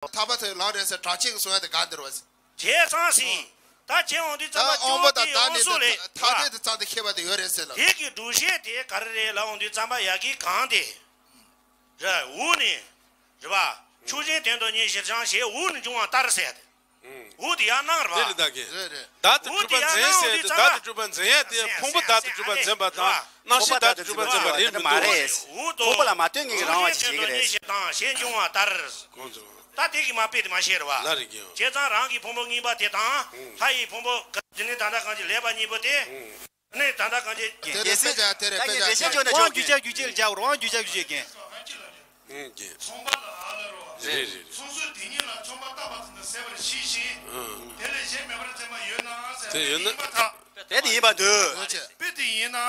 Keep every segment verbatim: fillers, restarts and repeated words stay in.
ཐར་པ་ཐོབ་ལམ་རེད་ཟེར་གྲགས་ཆེན་གྱི་གསུང་ཡ་དེ་ག་འདིར་བ་ཟེར། བྱས་ཙང་ཟིན། ད་ཁྱེད་འོང་དུས་ཙམ་པ་ད་དབང་པོ་དང་བདག་ཉིད་དེ་ཐ་དད་དུ་ཙམ་དུ་ཤེས་པ་དེ་ཡོད་རེད་ཟེར་ལ། དེ་གི་སྒྲུབ་བྱེད་དེ་ག་རེ་རེད་ལ་འོང་དུས་ཙམ་པ་ཡ་གི་གང་དེ། ར་འུ་ནི། རེད་བ། ཆུ་ཆེན་དོན་དུ་གཉེར་ཞེས་བྱང་ཞེས་འུ་ནི་འབྱུང་བ་ལྟར་ཟེར་ཏེ། འུ་དེ་ཡང་སྣང་རེད་བ། དེ་རེད་ད་གི། རེད་རེད། བདག་ཏུ་གྲུབ་པ་འཛིན་ཟེར་ཏེ་བདག་ཏུ་གྲུབ་པ་འཛིན་ཡ་དེ་ཕུང་པོ་བདག་ཏུ་གྲུབ་པ་འཛིན་པ་དང་རྣམ་ཤེས་བདག་ཏུ་གྲུབ་པ་འཛིན་པ་རེད་མི་འདུག་མ་རེད། འུ་དོ། ཕུང་པོ་ལ་མ་ལྟོས་ངེས་ཀྱི་རང་བ་ཅིག་བྱེད་ཀྱི་རེད། ཆུ་ཆེན་དོན་དུ་གཉེར་ཞེས་དང་ཞེས་འབྱུང་བ་ལྟར། གོང་དུ། ད་དེ་གི་མ་དཔེ་དེ་མ་བཤད་རེད་བ། ལ་རེ་གི་ཡང་། བྱས་ཙང་རང་གི་ཕུང་པོ་རྙིང་པ་དེ་དང་། ལྷ་ཡི་ཕུང་པོ་ག་དེ་ནི་ད་ལྟ་གང་ཅི་ལས་པ་གཉིས་པོ་དེ། ནི་ད་ལྟ་གང་ཅི་དེ་རེད་དཔེ་ཆ་དེ་རེད་དཔེ་ཆ་དེ་རེད། དབང་རྒྱུ་ཆ་རྒྱུ་ཆེར་སྦྱར་བར་དབང་རྒྱུ་ཆ་རྒྱུ་ཆེར་རྒྱན། ཨང་རྒྱན། ཚོང་པ་ལ་ཨ་ལ་རོ། རེད་རེད་རེད། ཚོང་ཟོག་དེ་ཉིད་ལ་ཚོང་པ་རྟག་པ་ཙམ་དུ་ཟད་པར་ཤེས་ཤིང་། ཨང་། དེ་ལས་གཞན་མེད་པར་འཛིན་པ་ཡོད་ན་ཟེར་དེ་ཡོད་ན། ཡིན་པ་དང་། དེ་དེ་ཡིན་པ་འདུག་དཔེ་དེ་ཡིན་ན།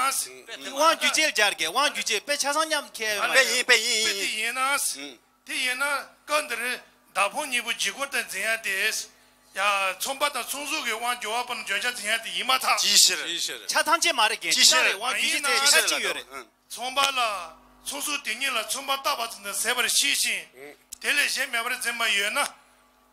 དབང་རྒྱུ་ཆེར་སྦྱར་གི་དབང་རྒྱུ་ཆེར་དཔེ་ཆ་ཚང་མཉམ་ཁྱེར་ཡོད་མ་རེད། དཔེ་ཡིན་དཔེ་ཡིན་དཔེ་དེ་ཡིན། ཡིན་ན། ཨང་། དེ་ཡིན་ན་སྐབས་འདིར་བདག་ཕུང་གཉིས་པོ་ལྗིད་ཁོག་ལྟར་འཛིན་ཡ་དེ། ཡ། ཚོང་པ་དང་ཚོང་ཟོག་གི་དབང་སྦྱོར་བ་པོ་ནི་བརྗོད་བྱ་འཛིན་ཡ་དེ་ཡིན་མ་ཐག་ཅིའི་ཕྱིར། ཅིའི་ཕྱིར། ཆ་ཐམས་ཅད་མ་རེད་རྒན། ཅིའི་ཕྱིར། ཆ་རེད་དབང་རྒྱུད་ཀྱི་ཚེ་ཆ་གཅིག་ཡོད་རེད། ཚོང་པ་ལ་ཚོང་ཟོག་དེ་ཉིད་ལ་ཚོང་པ་རྟག་པ་ཙམ་དུ་ཟད་པར་ཤེས་ཤིང་། དེ་ལས་གཞན་མེད་པར་འཛིན་པ་ཡོད་ན།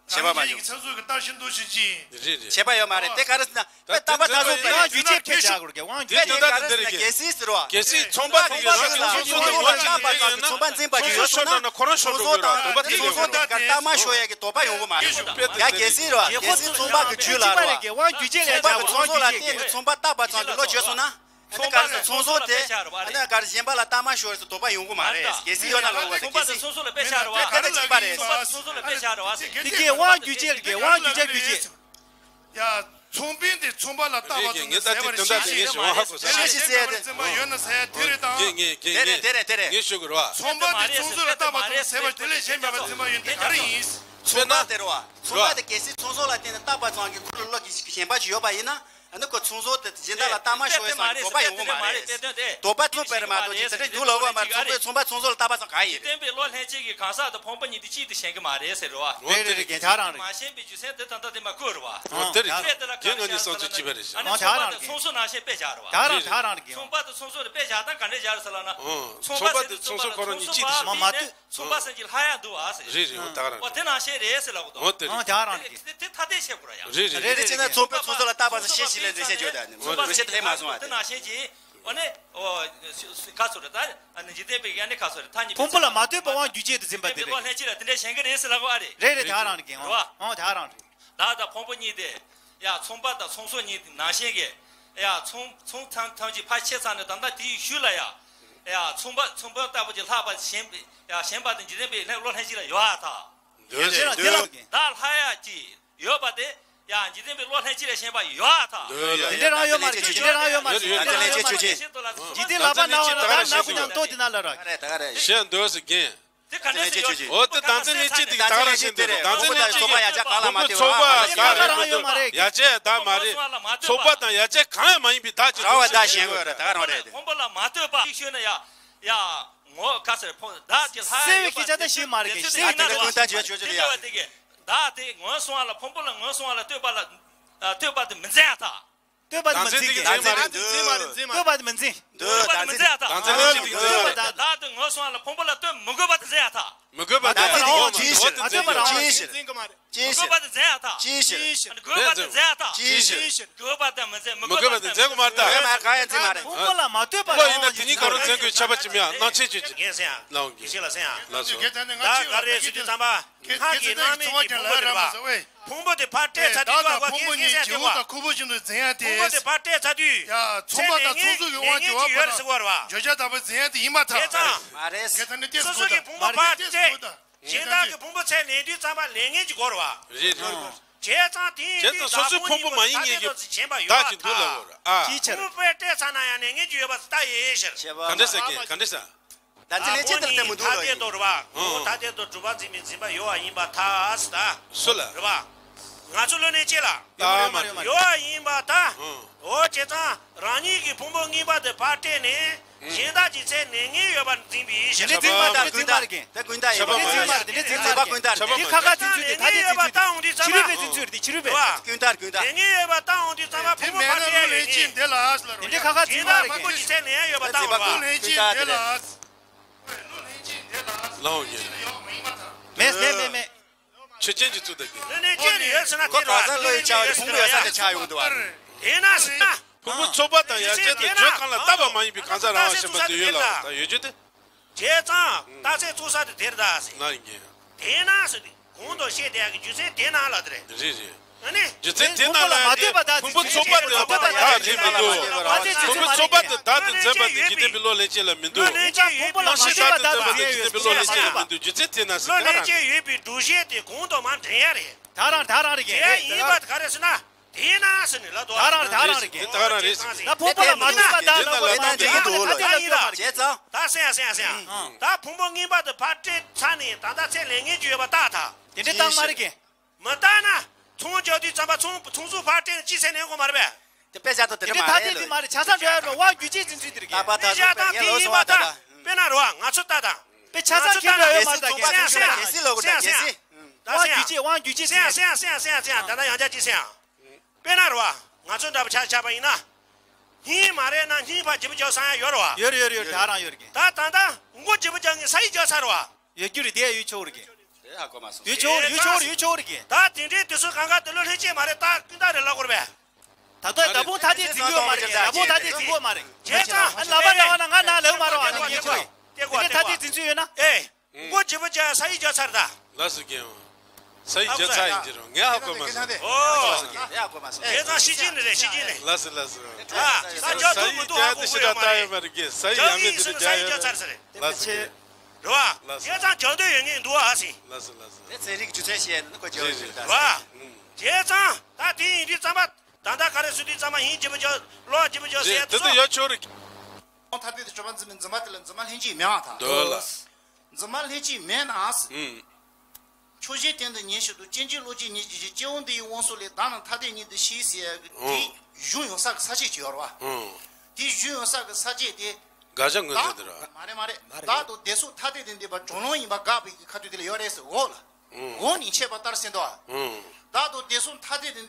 བྱེད་པ་མ་ཡིན་ཡོང་། ཚོང་ཟོག་གི་རྟགས་ཤིང་འདུ་ཤེས་ཀྱིས། རེད་རེད། བྱེད་པ་ཡོད་མ་རེད་དེ་ག་རེ་ཟེར་ན། དཔེ་རྟག་པ་ད་གཟོད་དབང་རྒྱུད་ཆེར་ཁྱེད་བྱ་དགོས་ཀྱི་དབང་རྒྱུད་ཆེར། དེ་ད་ལྟ་འདི་རེད་གི། གལ་སྲིད་ཟེར་བ། གལ་སྲིད་ཚོང་པ་དེ་གི་རང་གི་ཚོང་ཟོག་དང་ཚོང་ཟོག་ལ་རྟག་པ་དང་ཚོང་པ་འཛིན་པ་ཅིག་ཡོད་སོང་ན། ཁོ་རང་ཤོར་འགྲོ་གི་རེད། དེ་ཚོང་ཟོག་དེ་ག་རྟགས་མ་ཤོར་ཡ་གི་དོགས་པ་ཡོང་གི་མ་རེད། ཡ་གལ་སྲིད་རེད་བ། གལ་སྲིད་ཚོང་པ་གི་རྒྱུད་ལ་རེད་བ། དབང་རྒྱུད་ཆེར་ལས་ཚོང་པ་གི་ཚོང་ཟོག་ལ་བརྟེན་ནས་ཚོང་པ་རྟག་པ་ཚང་གི་བློ་བྱས་སོང་ན། ཨ་ནི་ག་རེ་ཟེར་ཚོང་ཟོག་དེ་ཨ་ནི་ག་རེ་གཞན་པ་ལ་རྟགས་མ་ཤོར་ཟེར་དོགས་པ་ཡོང་གི་མ་རེད། གལ་སྲིད་ཡོད་ན་ལོག་པ་དེ་གལ་སྲིད། ཚོང་ཟོག་ལ་དཔེ་བཞག་རེད་བ། དེ་ག་རེ་གཅིག་པ་རེད། ཚོང་པ་ཚོང་ཟོག་ལ་དཔེ་བཞག་རེད་བ། དེ་གའི་དབང་རྒྱུད་ཆེར་གི་དབང་རྒྱུད་ཆེར་རྒྱུད་ཆེར། ཡ། ཚོང་དཔོན་དེ་ཚོང་པ་ལ་རྟག་པ་ཙམ་དུ་ཟད་པར་ཤེས་ཤིང་། ཤེས་ཤིང་ཟེར་ཏེ། འཛིན་པ་ཡོད་ན་ཟེར་དེ་རེད་དང་། ངས་ངས་ངས་དེ་རེད་དེ་རེད་དེ་རེད། ངས་ཞུ་དགོས་རེད་བ། ཚོང་པ་དེ་ཚོང་ཟོག་ལ་རྟག་པ་ཙམ་དུ་ཟད་པར་དེ་ལས་གཞན་མེད་པར་འཛིན་པ་ཡོད་དེ་ག་རེ་ཡིན། ཚོང་པ་དེ་རེད་བ། ཚོང་པ་དེ་གལ་སྲིད་ཚོང་ཟོག་ལ་བརྟེན་ནས་རྟག་པ་ཙམ་གྱི་ཁོ་ལ་བློ་གི་ཞེན་པ་ཞིག་ཡོད་པ་ཡིན་ན། ཨ་ནི་ཁོ་ཚོང་ཟོག་དེ་གཞན་དག་ལ་རྟགས་མ་ཤོར་བའི་བསམ་དོགས་པ་ཡོང་གི་མ་རེད། དོགས་པ་ཙམ་དཔེ་རེད་མ་གཏོགས་ཅི་ཚེ་རེ་རྒྱུ་ལ་འོས་པ་མ་རེད། ཚོང་པས་ཚོང་པ་ཚོང་ཟོག་ལ་རྟག་པ་ཙམ་ག་ཡིན། འཇིག་རྟེན་པའི་བློ་ལྷན་སྐྱེས་ཀྱི་གང་ཟག་དང་ཕུང་པོ་གཉིས་དེ་གཅིག་ཏུ་ཞེན་གི་མ་རེད་ཟེར་རོ། རེད་རེད་རེད་རྒན་ཁྱེད་རང་རེད། མ་ཞེན་པའི་རྒྱུ་མཚན་དེ་ད་ལྟ་དེ་མ་བཀོད་རོ། ཨོ་དེ་རེད། དཔེ་དེ་ལ་དེ་ང་གནས་སྟངས་ཚོ་གཅིག་པ་རེད་ཤག་ཨ་ནི་ཨོ་ཚོང་པ་དེ་ཚོང་ཟོག་ནང་བཞིན་དཔེ་བཞག་རོ། ད་རང་ད་རང་རེད་རྒན། ཚོང་པ་དེ་ཚོང་ཟོག་ལ་དཔེ་བཞག་སྟངས་ག་འདྲས་བཞག་རེད་ཟེར་ལབ་ན། ཨོ་ཚོང་པ་དེ་ཚོང་པ་ལ་ཚོང་ཟོག་ཁོ་རང་གཉིས་གཅིག་ཏུ་ཞེན་མ་མ་ཐུབ། ཚོང་པ་སེམས་ཀྱི་ལྷ་ཡང་འདུག་ཨ་ཟེར། རེད་རེད། འོ་ད་ག་རང་། འོ་དེ་ནང་བཞིན་རེད་ཟེར་ལབ་གོ་དོ། འོ་དེ་རེད། འོ་ད་ག་རང་རེད། དེ་དེ་ཐ་དད་བཤད་དགོས་ར་ཡ། རེད་རེད། རེད་རེད་བྱས་ན་ཚོང་པས་ཚོང་ཟོག་ལ་རྟག་པར་ཤེས་ཤིང་ལས་འགྲེལ་བཤད་བརྗོད་ད་ནི་འོ་འགྲེལ་བཤད་དེ་ལས་མ་སོང་བ་དེ་ནང་བཞིན་གྱི། འོ་ནི། འོ་ག་ཚོད་རེད་ད། ཨ་ནི་འཇིག་རྟེན་པའི་ཡ་ནི་ག་ཚོད་རེད་ཐ་སྙད་ཕུང་པོ་ལ་མ་ལྟོས་པ་དབང་རྒྱུད་ཆེད་དུ་འཛིན་པ་དེ་རེད། ལྷན་སྐྱེས་ལ་དེ་འདྲ་ཞེན་གི་རེད་ཟེར་ལབ་གོ་ཨ་རེད། རེད་རེད་ད་ག་རང་རེད་རྒན། རེད་བ། འོ་ད་ག་རང་རེད། བདག་དང་ཕུང་པོ་གཉིས་དེ། ཡ་ཚོང་པ་དང་ཚོང་ཟོག་གཉིས་དེ་ནང་བཞིན་གྱི། ཡ་ཚོང་ཚོང་ཐམས་ཐམས་ཅད་ཕར་ཕྱེ་ཚར་ནས་ད་ལྟ་དེའི་ཤུལ་ལ་ཡ། ཡ་ཚོང་པ་ཚོང་པ་ལྟ་བུ་ཅིག་ལྷག་པ་ཞེན་ཡ་ཞེན་པ་དེ་འཇིག་རྟེན་པའི་ལྷན་བློ་ལྷན་སྐྱེས་ལ་ཡོད་ཨ་ཐག་འདོད་ཟེར་ན་འདོད། བདག་ལྷག་ཡ་ཅིག་ཡོད་པ་དེ་ཡ་འཇིག་རྟེན་པའི་བློ་ལྷན་སྐྱེས་ལ་ཞེན་པ་ཡོད་ཨ་ཐག་འདོད་ལ། དེ་འདྲ་རང་ཡོད་མ་རེད་དེ་འདྲ་རང་ཡོད་མ་རེད་དེ་འདྲ་རང་ཡོད་མ་རེད། འཇིག་རྟེན་ལག་པ་ན་བ་ན་ད་ན་ཁུ་ཉམས་ཏོག་དེ་ན་ལ་ར། ད་ག་རེད་ད་ག་རེད། ཞེས་འདོད་ཟེར་རྒན། དེ་ག་འདྲ་ཞིག་ཡོད། འོ་དེ་བདག་འཛིན་ལྷན་སྐྱེས་དེ་གི་ད་ག་རང་ཞིག་དེ་རེད། བདག་འཛིན་ལྷན་སྐྱེས་ཀྱི་ཕུང་པོ་ཚོགས་པ་ག་རེད་མི་འདུག་ཡ་བྱས་ད་མ་རེད། ཚོགས་པ་དང་ཡ་བྱས་གང་ཡང་མ་ཡིན་པའི་བདག་ཅིག་རང་བ་བདག་ཞེན་དགོས་རེད་ད་ག་རང་རེད། ཕུང་པོ་ལ་མ་ལྟོས་པ་ཞིག་ཤོད་ན་ཡ། ཡ། ངོ་ག་ཟེར་ཕུང་བདག་གི་ལྷ་ཡ་ཡོད་པ་དེ་ཚོ་དེ་ན་ལོ། ད་དེ་ཀུན་ད་བརྗོད་བརྗོད་བརྗོད་ཡ། བདག་དེ་ངོ་སོང་བ་ལ་ཕུང་པོ་ལ་ངོ་སོང་བ་ལ་ལྟོས་པ་ལ། ལྟོས་པ་དེ་མི་འཛིན་ཡ་ད། ལྟོས་པ་དེ་མི་འཛིན་གི། བདག་འཛིན་ལས་འཛིན་མ་རེད། འཛིན་མ་རེད། འཛིན་མ་རེད། ལྟོས་པ་དེ་མི་འཛིན། ལྟོས་པ་དེ་མི་འཛིན་ཡ་ད། བདག་འཛིན་ལས་འཛིན་གི་འཛིན་མ་རེད། བདག་དེ་ངོ་སོང་བ་ལ་ཕུང་པོ་ལ་ལྟོས་མི་དགོས་པ་དེ་འཛིན་ཡ་ད། མི་དགོས་པ་དེ་འཛིན་ཡ་ད། ཅིའི་ཕྱིར། འོ་དེ་འཛིན་པ་རང་ཅིའི་ཕྱིར། འཛིན་གི་མ་རེད། ཅིའི་ཕྱིར། དགོས་པ་དེ་འཛིན་ཡ་ད། ཅིའི་ཕྱིར། དགོས་པ་དེ་འཛིན་ཡ་ད། ཅིའི་ཕྱིར། དགོས་པ་དེ་མི་འཛིན་མི་དགོས་པ་དེ་འཛིན་གི་མ་རེད་ད། དགོས་མ་གང་ཡང་འཛིན་མ་རེད། ཕུང་པོ་ལ་མ་ལྟོས་པ་ལ་ཡིན་ན་དེ་གཉིས་ཀ་རུ་འཛིན་དགོས་ཆ་པ་ཅི་མིན་ཡང་སྣང་ཆེན་ཆོས་ཅན། ངས་ཟེར་ཡ། ལའོ་གི། ཞིག་ལ་ཟེར་ཡ། ལ་སོ། ད་ག་རེ་ཟེར་དུས་ཙམ་པ། ཁ་གི་རྣམ་སྨིན་གྱི་ཕུང་པོ་དེ་རེད་བ། ཕུང་པོ་དེ་ཕར་སྤྲད་ཚར་དུས་ཀ་ཀ་ཀེ་ཀེ་ཟེར་ཡ་དེ་བ། ཕུང་པོ་དེ་ཕར་སྤྲད་ཚར་དུས། ཚེ་ལས་ངན་ལས་ངན་གྱི་ཡོད་རེད་ཟེར་བ་རེད་བ། བརྗོད་བྱ་ལྟ་བུ་འཛིན་ཡ་དེ་ཡིན་མ་ཐག་བྱས་ཙང་། མ་རེད། སོ་སོ་གི་ཕུང་པོ་ཕར་སྤྲད། གཞན་དག་གི་ཕུང་པོ་ཚེ་ལེན་དུས་ཙམ་པ་ལས་ངན་གྱི་སྐོར་བ། རེད་རེད། བྱས་ཙང་དེ་ཡིན་དུས་བདག་ཕུང་གཉིས་པོ་ཐ་དད་དུ་ཞེན་པ་ཡོད་པར་ཐལ། ཅིའི་ཕྱིར། ཕུང་པོ་ཕར་སྤྲད་ཚར་ན་ཡང་ལས་ངན་གྱི་ཡོད་པ་ལྟ་ཡི་ཕྱིར། ག་འདྲ་ཟེར་གི་ག་འདྲ་ཟེར། བདག་འཛིན་ལས་ཅི་ལྟར་བསྟན་མི་འདུག་ལ། ཐ་དད་དུ་རེད་བ། ཐ་དད་དུ་གྲུབ་པ་འཛིན་པའི་འཛིན་པ་ཡོད་པ་ཡིན་པར་ཐལ་ཟེར་ད། སུ་ལ། རེད་བ། ང་ཚོ་བློ་ནས་ཅི་ལ། ཡོད་པ་ཡིན་པར་ཐལ། འོ་བྱས་ཙང་རང་ཉིད་ཀྱི་ཕུང་པོ་གཉིས་པ་དེ་ཕར་སྤྲད་ནས་གཞན་དག་གི་ཚེ་ལས་ངན་ཡོད་པར་འཛིན་པའི་ཕྱིར། འཛིན་པ་དང་ཀུན་ད་རེད། ད་ཀུན་ད་ཡིན་པ། འཛིན་པ་རེད། འཛིན་པ་ཀུན་ད་རེད། འདི་ཁ་ཁ་འཛིན་ཚུལ་དེ་ཐ་དད་འཛིན་ཚུལ་དེ་ཕྱི་རོལ་པའི་འཛིན་ཚུལ་རེད། འདི་ཕྱི་རོལ་པའི། ཀུན་ད་ཀུན་ད། ལས་ངན་ཡོད་པར་ལྟ་འོང་དུས་ཙམ་པ་ཕུང་པོ་ཕར་སྤྲད་ཡ་ལས་ངན། དེ་འདྲའི་ཁ་ཁ་འཛིན་པ་རེད། ཕུང་པོ་གི་ཚེ་ལས་ཡོད་པར་ལྟ་འོང་བ། ལོ་ཡིན། མེད་མེད་མེད་མེད། ཆོས་ཅན་གྱི་ཚུལ་དུ་གི། ལུས་གནས་ཅན་ནི་ཡོད་ཟེར་ན་ཁོ་དེ་རེད་བ། གང་ཟག་བློ་ཡི་བྱ་བ་ཕུང་པོ་ཡོད་ས་དེ་ཆགས་ཡོང་འདུག་བ། དེས་ན་ཟེར་ན། ཕུང་པོ་ཚོགས་པ་དང་ཡ་གྱལ་དུ་བརྗོད་གང་ལ་བཏགས་པ་མ་ཡིན་པའི་གང་ཟག་རང་བ་ཞེན་པ་དེ་ཡོད་ལ་ད་ཡོད་རྒྱུ་དེ། བྱས་ཙང་རྟགས་ཚད་ཚོགས་ས་དེ་དེར་གདའ་ཟེར། ལ་ཡིན་གྱི། དེས་ན་ཟེར་ཏེ་གོང་དུ་བཤད་དེ་ཡག་གི་རྒྱུ་མཚན་དེ་ན་ལ་དེ་རེད། རེད་རེད། ཨ་ནི། རྒྱུ་མཚན་དེ་ན་ལ་ཡ་དེ་ཕུང་པོ་ཚོགས་པ་དེ་བདག་དེ་འཛིན་མི་འདུག་ཕུང་པོ་ཚོགས་པ་དེ་བདག་དེ་འཛིན་པ་དེ་འཇིག་རྟེན་པའི་བློ་ལྷན་སྐྱེས་ལ་མི་འདུག་རྣམ་ཤེས་བདག་དེ་འཛིན་པ་དེ་འཇིག་རྟེན་པའི་བློ་ལྷན་སྐྱེས་ལ་མི་འདུག་རྒྱུ་མཚན་དེ་ན་ཟེར་དེ་ག་རང་རེད། བློ་ལྷན་སྐྱེས་ཡོད་པའི་སྒྲུབ་བྱེད་དེ་གོང་དུ་མར་འདྲེན་ཡ་རེད། ད་རང་ད་རང་རེད་གི། དེ་ཡིན་པ་ག་རེ་ཟེར་ན། དེས་ན་ཟེར་ནས་ལབ་འདུག་ད་རང་རེད་ད་རང་རེད་གི། དེ་ད་རང་རེད་ཟེར་གི། ད་ཕུང་པོ་ལ་མ་ལྟོས་པ་བདག་ལ་གོ་ནས་འདྲེན་གྱི་འདུག་ལ། བྱས་ཙང་། ད་སེང་ཡ་སེང་ཡ་སེང་ཡ། ད་ཕུང་པོ་རྔན་པ་དེ་ཕར་སྤྲད་ཚར་ནས་ད་ལྟ་ཚད་ལེན་མཁན་ཅིག་ཡོད་པ་བཏགས་ད། དེ་འདྲའི་བཏགས་མ་རེད་གི། མི་བཏགས་ན། ཚོང་རྒྱག་དུས་ཙམ་པ་ཚོང་ཚོང་ཟོག་ཕར་སྤྲད་ནས་ཅི་ཟེར་ནས་ཡོང་གི་མ་རེད་པས། དེ་དཔེ་བཞག་ཐོག་དེ་འདྲ་མ་རེད་ལ། ཐ་དད་དེ་མ་རེད་ཆ་ཚང་འགྲོ་ཡ་རོ་དབང་རྒྱུ་ཆའི་འཛིན་ཚུལ་དེ་རེད་གི། ད་པ་ཐ་ཚོ་དཔེ་ངས་ལོ་སོང་བ་ད་ད། དཔེ་ན་རོ་ང་ཚོ་ད་ད། དཔེ་ཆ་ཚང་འགྲོ་ཡ་ཡོད་མ་རེད་ད་གི། སེང་སེང་སེང་སེང་ལོ་གོ་ད་གལ་སྲིད། དབང་རྒྱུ་ཆའི་དབང་རྒྱུ་ཆའི་སེང་སེང་སེང་སེང་སེང་ད་ད་ཡང་ཆ་ཅི་སེང་། དཔེ་ན་རོ། ང་ཚོ་འདྲ་པོ་ཆ་ཆ་པ་ཡིན་ན། སྙིང་མ་རེད་ན་སྙིང་ཕར་ལྗིད་པོ་རྒྱག་ས་ཡང་ཡོད་རེད་བ། ཡོད་རེད་ཡོད་རེད་ཡོད་རེད་ད་རང་ཡོད་རེད་གི། ད་ད་ད་མགོ་ལྗིད་པོ་རྒྱག་ངེས་ས་ཡི་རྒྱག་ས་རེད་བ། ཡོད་རྒྱུ་རེད་དེ་ཡོད་ཆོག་རེད་གི། དེ་ཧ་གོ་མ་སོང་། ཡོད་ཆོག་རེད་ཡོད་ཆོག་རེད་ཡོད་ཆོག་རེད་གི། ད་དེ་འདྲའི་དེ་ཚོ་གང་ག་དེ་ལོ་ལྷན་སྐྱེས་མ་རེད་ད་ཀུན་ད་རེད་ལབ་དགོས་རེད་པས། ད་ལྟ་ད་བུང་ཐ་དད་འཛིན་གྱི་ཡོད་མ་རེད་གི། ད་བུང་ཐ་དད་འཛིན་གྱི་ཡོད་མ་རེད། བྱས་ཙང་ཨ་ལབ་པ་ལབ་པ་ན་ང་ན་ལབ་མ་རེད་བ་ན་ངས་ཁོས་དེ་ཐ་དད་འཛིན་ཚུལ་ཡོད་ན། ཨེ། མགོ་ལྗིད་པོ་རྒྱག་ས་ཡི་རྒྱག་ཚར་ད། ལགས་སོ་རྒན། ས་ཡི་རྒྱག་ཚར་ཡིན་གྱི་རོ་ངས་ཧ་གོ་མ་སོང་། ཨོ། དེ་ཚང་ཤི་ཅིན་ནི་རེད་ཤི་ཅིན་ནི། ལགས་སོ་ལགས་སོ། ཨ། ད་ས་ཡི་རྒྱག་ཐུབ་མི་འདུག་ཧ་གོ་གི་ཡོད་མ་རེད། རྒྱག་གི་ཡིན་ཟེར་ན་ས་ཡི་རྒྱག་ཚར་ས་རེད། ལགས་སོ་རྒན། རེད་བ། ལགས་སོ། བྱས་ཙང་རྒྱག་འདོད་ཡོད་ངེས་འདུག་ཨ་སི། ལགས་སོ་ལགས་སོ། དེ་ཚན་རིག་རྒྱུ་མཚན་བཤད་ན་ཁོ་རྒྱག་ཡོད་ཟེར་ད། རེད་བ། བྱས་ཙང་ད་དེ་ཡིན་དུས་ཙམ་པ་ད་ལྟ་ག་རེ་ཟེར་དུས་ཙམ་པ་ཡིན་ལྗིད་པོ་རྒྱག་གློག་ལྗིད་པོ་རྒྱག་ཟེར་ཡ་དེ་ཚོ། ཡོད་ཆོག་རེད། ཐ་དད་དུ་གྲུབ་པ་འཛིན་པའི་འཛིན་པ་དེ་ལ་འཛིན་པ་ལྷན་སྐྱེས་མེད་པར་ཐལ། འདོད་ལ། འཛིན་པ་ལྷན་སྐྱེས་མེད་ན། ཨུམ། ཕྱོགས་གཞན་སྟེང་དུ་ཉེར་ཞིབ་ཏུ་སྐྱེ་མཆེད་གློ་སྐྱེད་གཉིས་ཀྱི་སྐྱེ་བོ་འདི་ཡི་དབང་སོ་ལས་བདག་རྣམས་ཐ་དད་ཉིད་དུ་ཤེས་ཟེར་ཡ་གི་དེ་ཨུམ། བཞུགས་ཡོང་ས་གི་ས་བཅད་ཅིག་ཡོད་རེད་བ། ཨུམ། དེ་བཞུགས་ཡོང་ས་གི་ས་བཅད་དེ། དགག་བྱ་ངོས་འཛིན་དེ་རེད་བ། མ་རེད་མ་རེད། བདག་དང་དེ་སོགས་ཐ་དད་དུ་འདོད་པ་གྲུབ་ལམ་ཡིན་པ་དགག་པའི་གི་ཁ་ཐུག་དེ་ལ་ཡོད་རེད་ཟེར་འོག་ལ། ཨུམ། འོག་ནས་འཆད་པ་ལྟར་ཟེར་འདུག་བ། ཨུམ། བདག་དང་དེ་སོགས་ཐ་དད་དུ་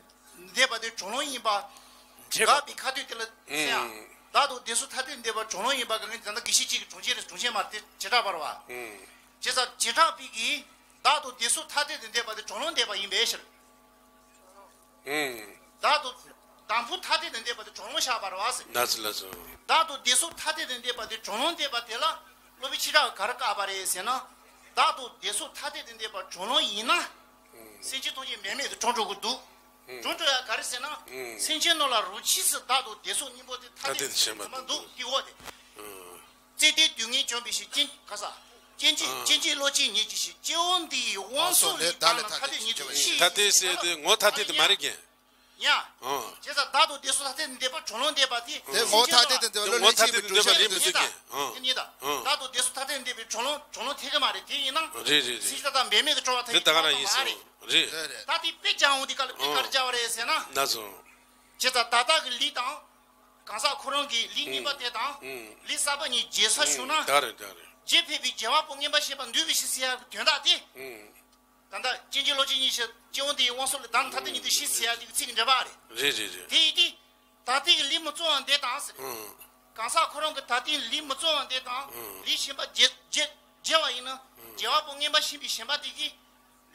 འདོད་པ་དེ་གྲུབ་ལམ་ཡིན་པ། དགག་པའི་ཁ་ཐུག་དེ་ལ་ཟེར་ཡང་། ཨུམ། བདག་དང་དེ་སོགས་ཐ་དད་དུ་འདོད་པ་གྲུབ་ལམ་ཡིན་པ་གི་ངས་ད་ལྟ་དགེ་བཤེས་གཅིག་གི་དྲུང་ཆེན་རེད་དྲུང་ཆེན་མ་རེད་དེ་བྱེ་བྲག་པ་རེད་བ། ཨུམ། བྱས་ཙང་བྱེ་བྲག་པའི་གི། བདག་དང་དེ་སོགས་ཐ་དད་དུ་འདོད་པ་དེ་གྲུབ་ལམ་འདོད་པ་ཡིན་པའི་ཕྱིར། ཨུམ། བདག་དང་། དང་ཕུ་ཐ་དད་དུ་འདོད་པ་དེ་གྲུབ་ལམ་བཞག་པ་རེད་བ་ཟེར། ལགས་སོ་ལགས་སོ། བདག་དང་དེ་སོགས་ཐ་དད་དུ་འདོད་པ་དེ་གྲུབ་ལམ་འདོད་པ་དེ་ལ་སློབ་དཔོན་ཆོས་གྲགས་ག་རེ་བཀག་པ་རེད་ཟེར་ན། བདག་དང་དེ་སོགས་ཐ་དད་དུ་འདོད་པ་གྲུབ་ལམ་ཡིན་ན། སེམས་ཅན་ཐམས་ཅད་འབད་མེད་དུ་གྲུབ་འགྲོ་གི་འདུག་ཨུམ། གྲུབ་འགྲོ་ཡ་ག་རེ་ཟེར་ན། ཨུམ། སེམས་ཅན་རྣམས་ལ་རོ་ཁྱི་སུ་བདག་དང་དེ་སོགས་གཉིས་པོ་དེ་ཐ་དད་དུ་ཞེན་པ་འདུག་དེ་འོ་དེ། ཨུམ། བརྩེ་ལྡན་དུས་ངན་བྱུང་བའི་ཕྱིར་སྐྱེ་ག་ས། སྐྱེ་མཆེད་ཨ། སྐྱེ་མཆེད་གློ་སྐྱེད་ཉིད་ཀྱི་ཕྱིར་སྐྱེ་བོ་འདི་ཡི་དབང་སོ་ལས་བདག་ལ་ཐ་དད་ཉིད་དུ་ཤེས། ཐ་དད་ཟེར་དེ་ངོ་ཐ་དད་དེ་མ་རེད་ཀྱི། ཡ། ཨ། བྱས་ཙང་བདག་དང་དེ་སོགས་ཐ་དད་འདོད་པ་གྲུབ་ལམ་འདོད་པ་དེ། དེ་ངོ་ཐ་དད་དེ་འདོད་པ་ལོ་ལྷན་སྐྱེས་པའི་གྲུབ་ཆ་རེད་མི་འདུག་ཀྱི། ཨ། དེ་ནི་ད། ཨ། བདག་དང་དེ་སོགས་ཐ་དད་འདོད་པའི་གྲུབ་ལམ་གྲུབ་ལམ་ཐད་ཀྱི་མ་རེད་དེ་ཡིན་ན། རེད་རེད་རེད། སེམས་ཅན་ད་ལྟ་འབད་མེད་དུ་གྲུབ་པ་ཐད་ཀྱི་མ་རེད། རེད། ད་དེ་དཔེ་སྦྱང་འོང་དེ་ག་ལ་དཔེ་ག་རེ་སྦྱང་བ་རེད་ཟེར་ན། ན་སོང་། བྱས་ཙང་ད་ལྟ་གི་ལུས་དང་། གང་ཟག་ཁོ་རང་གི་ལུས་རྙིང་པ་དེ་དང་། ཨུམ། ལུས་གསར་པ་གཉིས་བརྗེ་ས་བྱུང་ན། ཨུམ། ད་རེད་ད་རེད། རྗེས་ཕན་པའི་རྒྱལ་བ་པོ་རྔན་པ་ཞེས་པ་འདུས་པའི་ཕྱིར་ཟེར་ཡག་གི་དོན་དག་དེ། ཨུམ། ད་ལྟ་སྐྱེ་མཆེད་གློ་སྐྱེད་གཉིས་ཀྱི་སྐྱེ་བོ་འདི་ཡི་དབང་སོ་ལས་བདག་ཐ་དད་ཉིད་དུ་ཤེས་ཟེར་ཡག་དེ་གི་ཚིག་གི་འགྲེལ་པ་རེད། རེད་རེད་རེད། དེ་ཡིན་དུས། ད་ལྟའི་གི་ལུས་མི་གཙང་བ་འདི་དང་ཟེར། ཨུམ། གང་ཟག་ཁོ་རང་གི་ད་ལྟའི་ལུས་མི་གཙང་བ་འདི་དང་། ཨུམ། ལུས་ཞེན་པ་བརྗེ་བརྗེ་བརྗེ་བ་ཡིན་ན། ཨུམ། རྒྱལ་བ་པོ་རྔན་པ་ཞེས་པའི་ཞེན་པ་དེ་གིས།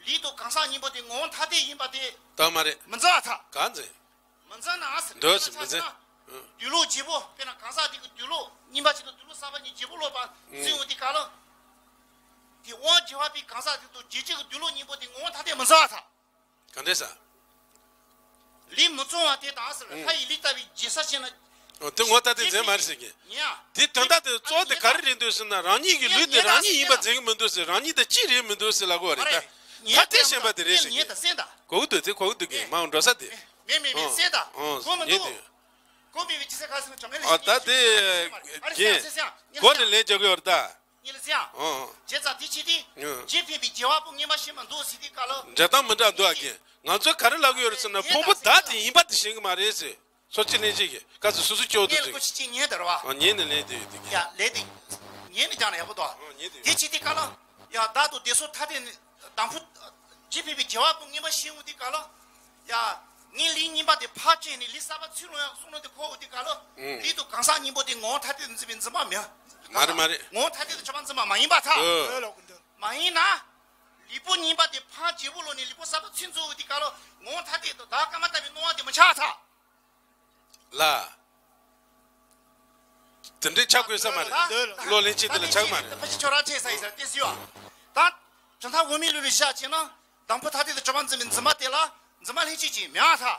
ལུས་དང་གང་ཟག་གཉིས་པོ་དེ་ངོ་བོ་ཐ་དད་ཡིན་པ་དེ། ད་མ་རེད། མི་འཛིན་པར་ཐལ། ག་འཛིན། མི་འཛིན་ན་ཟེར། འདོད་ཟེར་མི་འཛིན། ཨུ། འདོད་ལོག་བརྗེ་པོ་དཔེར་ན་གང་ཟག་དེ་གི་འདོད་ལོག་རྙིང་པ་ཅིག་དང་འདོད་ལོག་གསར་པ་གཉིས་བརྗེ་པོ་ལོག་པ་ཨུ། འཛིན་འོང་དེ་ག་ལ། དེ་དབང་རྒྱལ་བ་པའི་གང་ཟག་དེ་དང་རྗེས་གཅིག་གི་འདོད་ལོག་གཉིས་པོ་དེ་ངོ་བོ་ཐ་དད་མི་འཛིན་པར་ཐལ། ག་འདྲས་ཟེར། ལུས་མི་གཙང་བ་དེ་དང་ཟེར། ཨུ། ལྷ་ཡི་ལུས་ལྟ་བུའི་བརྗེ་ས་བྱས་ན། ཨོ་དེ་ངོ་ཐ་དད་འཛིན་མ་རེད་ཟེར་གི། ཡ། དེ་དོན་དག་དེ་གཙོ་བོ་དེ་ག་རེ་རེད་འདུག་ཟེར་ན་རང་ཉིད་ཀྱི་ལུས་དེ་རང་ཉིད་ཡིན་པ་འཛིན་གི་མི་འདུག་ཟེར། རང་ཉིད་དང་གཅིག་རེད་མི་འདུག་ཟེར་ལབ་དགོས་པ་རེད་ད། ཐ་དད་ཞེན་པ་དེ་རེད་ཟེར་གི། གོ་གི་འདུག་དེ་གོ་གི་འདུག་གི་མ་འགྲོ་ས་དེ། མེད་མེད་མེད་ཟེར་ད། གོ་མི་འདུག་ཉན་དེ། གོ་མེད་པའི་ཅི་ཟེར་ཁ་ཟེར་ན་གྲོང་ཁྱེར་ལ་ཨ་ད་དེ་གན་གོ་ནས་ལན་རྒྱག་གི་ཡོད་རེད་ད། ཉིད་ལ་ཟེར་ཡང་། ཨོ། བྱས་ཙང་དེ་ཕྱི་དེ། ཨོ། རྗེས་ཕན་པའི་རྒྱལ་བ་པོ་རྔན་པ་ཞེས་མ་འདུག་ཟེར་དེ་ག་ལ། འདྲ་དང་མི་འདྲ་འདུག་ཨ་གན། ང་ཚོས་ག་རེ་ལབ་ཀྱི་ཡོད་རེད་ཟེར་ན་ཕུང་པོ་བདག་དེ་ཡིན་པ་དེ་ཤེས་ཀྱི་མ་རེད་ཟེར། སོ་སྐྱེ་ལྷན་སྐྱེས་ཀྱི་སྐབས་སུ་སོ་སོ་སྐྱེ་བོ་དེ་ངས་ལ་ཟེར་གི། ཁོ་ཕྱི་ཅིག་ཉན་དེ་རེད་བ། ཨ་ཉན་ནས་ལན་དེ་ཡོད་དེ་གི། ཡ་ལན་དེ། ཉན་ནས་ཀྱང་ན་ཡག་པོ་འདུག་ཨ་ཉན་དེ་ཡོད། དེ་ཕྱི་དེ་ག་ལ། ཡ་བདག་དང་དེ་སོགས་ཐ་དད་ནི། དང་ཕུ། རྗེས་ཕན་པའི་རྒྱལ་བ་པོ་རྔན་པ་ཞེས་འོང་དེ་ག་ལ། ཡ། ངའི་ལུས་རྙིང་པ་དེ་ཕར་བཅད་ནས་ལུས་གསར་པ་ཚུར་ལོན་ཡག་གསུང་ལོ་དེ་གོ་འོང་དེ་ག་ལ། ཨུ། ལུས་དང་གང་ཟག་གཉིས་པོ་དེ་ངོ་བོ་ཐ་དད་དུ་འཛིན་པའི་འཛིན་པ་མེད། མ་རེད་མ་རེད། ངོ་བོ་ཐ་དད་དུ་གྲུབ་པ་འཛིན་པ་མ་ཡིན་པར་ཐལ། ཨུ། མ་ཡིན་ན། ལུས་པོ་རྙིང་པ་དེ་ཕར་བརྗེ་པོ་ལོག་ནས་ལུས་པོ་གསར་པ་ཚུར་འཛུགས་དེ་ག་ལོ་ངོ་བོ་ཐ་དད་དུ་བདག་ཀ་མ་ལྟ་བུའི་སྣང་བ་དེ་མི་འཆར་ཐལ། ལ། དེ་འདྲའི་ཆགས་དགོས་ས་མ་རེད། བློ་ལྷན་སྐྱེས་དེ་ལ་ཆགས་མ་རེད། ཕ་ཕྱི་ཁྱོད་རང་ཆེ་ས་ཡིན་ཟེར་ཏེ་སུ་ཡོད། ད་གྲུབ་མཐའ་དབུ་མའི་ལུགས་ལ་བཞག་བྱས་ན་དང་པོ་ཐ་དད་དུ་གྲུབ་པ་འཛིན་པའི་འཛིན་པ་དེ་ལ་འཛིན་པ་ལྷན་སྐྱེས་ཀྱི་མི་འཆར་ཐལ།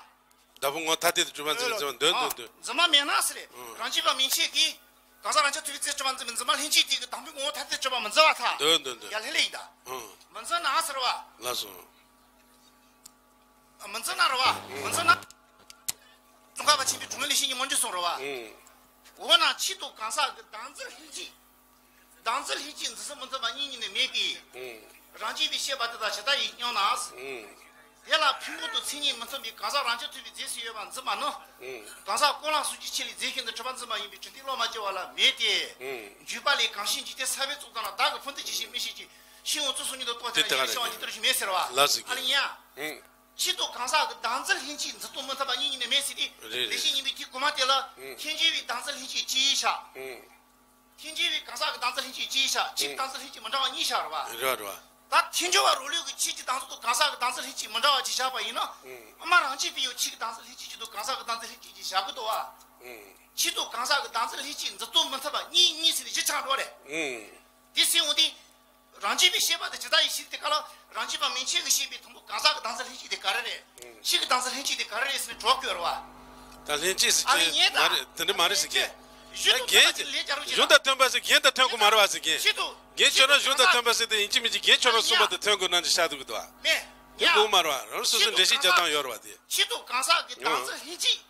དང་པོ་ངོ་བོ་ཐ་དད་དུ་གྲུབ་པ་འཛིན་པའི་འཛིན་པ་འདོད་འདོད་འདོད། འཛིན་པ་མེད་ན་ཟེར་རེད། རང་རྒྱུད་པ་མན་ཆད་ཀྱིས་གང་ཟག་རང་རྐྱ་ཐུབ་པའི་རྫས་གྲུབ་པ་འཛིན་པའི་འཛིན་པ་ལྷན་སྐྱེས་དེ་གི་དང་པོའི་ངོ་བོ་ཐ་དད་དུ་གྲུབ་པ་མི་འཛིན་པར་ཐལ། འདོད་འདོད་འདོད། ཡ་ལྷད་ལྷད་ཡིན་ད། མི་འཛིན་ན་ཟེར་བ། ལགས་སོ། མི་འཛིན་ན་རེད་བ། མི་འཛིན་ན། ཙོང་ཁ་པ་ཆེན་པོའི་སྒྲུབ་ངག་ལས་བཤད་ཉིན་མོ་འཇུག་སོང་རེད་བ། འོ་ན་ཆེད་དུ་གང་ཟག་གི་བདག་འཛིན་ལྷན་སྐྱེས། བདག་འཛིན་ལྷན་སྐྱེས་འཛིན་སེམས་མི་འཛིན་པ་གཉིས་གཉིས་ནས་མེད་དེ། རང་རྒྱུད་པའི་ཤེས་པ་དེ་དག་ཇི་ལྟར་ཡིན་སྙམ་ན། དེ་ལ་ཕུང་པོ་དང་མཚན་ཉིད་མི་མཐུན་པའི་གང་ཟག་རང་རྐྱ་ཐུབ་པའི་རྫས་སུ་ཡོད་པར་འཛིན་པ་ནི། གང་ཟག་ཀུན་ལ་སོགས་ཀྱི་ཆོས་ལས་རྫས་ཤིག་ཏུ་གྲུབ་པར་འཛིན་པ་ཡིན་པའི་དྲི་སྟེ་བློ་མ་སྐྱེ་བ་ལ་མེད་དེ། འཇུག་པ་ལས་གང་ཞིག་འཇིག་རྟེན་གསར་པའི་གཙུག་ཏོར་ན་བདག་གི་ཕུང་འདི་ཇི་ཞིག་མི་ཤེས་ཀྱི་ཤེས་འོང་ཚུལ་སོགས་ཉིད་དུ་རྟོགས་ཏེ་ན་ཡང་ཤེས་པ་འཇིག་རྟེན་ཞིག་མེད་ཟེར་བ། ལགས་སོ། ཨ་ནི་ཡང་། ཆེད་དུ་གང་ཟག་གི་བདག་འཛིན་ལྷན་སྐྱེས་འཛིན་རྟོག་མི་མཐུན་པ་གཉིས་གཉིས་ནས་མེད་ཟེར་ཏེ། ལེགས་བཤད་སྙིང་པོའི་ཐིག་གོ་མ་དེ་ལ། ལྷན་སྐྱེས་པའི་བདག་འཛིན་ལྷན་སྐྱེས་གཅིག་ཡིན་ཤག་ལྷན་སྐྱེས་པའི་གང་ཟག་གི་བདག་འཛིན་ལྷན་སྐྱེས་གཅིག་ཡིན་ཤག་ཆོས་ཀྱི་བདག་འཛིན་ལྷན་སྐྱེས་མི་འདྲ་བ་གཉིས་ཤག་རེད་བ། རེད་རེད། ད་ཐལ་འགྱུར་བ་རང་ལུགས་ཀྱི་ཆོས་ཀྱི་བདག་འཛིན་དང་གང་ཟག་གི་བདག་འཛིན་ལྷན་སྐྱེས་མི་འདྲ་བ་ཅིག་བཞག་པ་ཡིན་ན། ཨ་མ་རང་རྒྱུད་པའི་ཡང་ཆོས་ཀྱི་བདག་འཛིན་ལྷན་སྐྱེས་ཅིག་དང་གང་ཟག་གི་བདག་འཛིན་ལྷན་སྐྱེས་ཅིག་བཞག་གི་འདུག་བ། ཆོས་དང་གང་ཟག་གི་བདག་འཛིན་ལྷན་སྐྱེས་འཛིན་རྟོག་མི་མཐུན་པ་གཉིས་གཉིས་ཟེར་ནས་གཞི་ཆགས་འགྲོ་རེད། དེ་ཟེར་འོང་དུས། རང་རྒྱུད་པའི་ཤེས་པ་དེ་ཇི་ལྟར་ཡིན་ཞེས་དེ་ག་ལ་རང་རྒྱུད་པ་མན་ཆད་ཀྱི་ཤེས་པའི་དང་པོ་གང་ཟག་གི་བདག་འཛིན་ལྷན་སྐྱེས་དེ་ག་རེ་རེད། ཆོས་ཀྱི་བདག་འཛིན་ལྷན་སྐྱེས་དེ་ག་རེ་རེད་ཟེར་ནས་གྲོགས་སྐྱོར་བ། ད་ལྷན་སྐྱེས་ཟེར་ཨ་ནི་གྱི་ངས་མ་ད་རེད། དེ་འདྲ་མ་རེད་ཟེར་གྱི། གཞི་ད་དུ་གཞན་ཕན་པ་ཅིག་ལས་བྱ་རོགས་བྱེད་གཞུང་དང་མཐུན་པ་ཟེར་གཞན་དང་མཐུན་དགོས་མ་རེད་བ་ཟེར་གྱི། ཆེད་དུ། རྒན་ཁྱོད་རང་གཞུང་དང་མཐུན་པ་ཟེར་དེ་ཡིན་གཅིག་མིན་གཅིག་རྒན་ཁྱོད་རང་གསུངས་པ་དང་མཐུན་དགོས་ན་འདྲ་ཤ་འདུག་གི་འདུག་བ། མེད། དེ་དགོས་མ་རེད་བ། རང་སོ་སོ་འགྲེལ་བཤད་རྒྱག་སྟངས་ཡོད་རེད་བ་དེ། ཆེད་དུ་གང་ཟག་གི་བདག་འཛིན་ལྷན་སྐྱེས།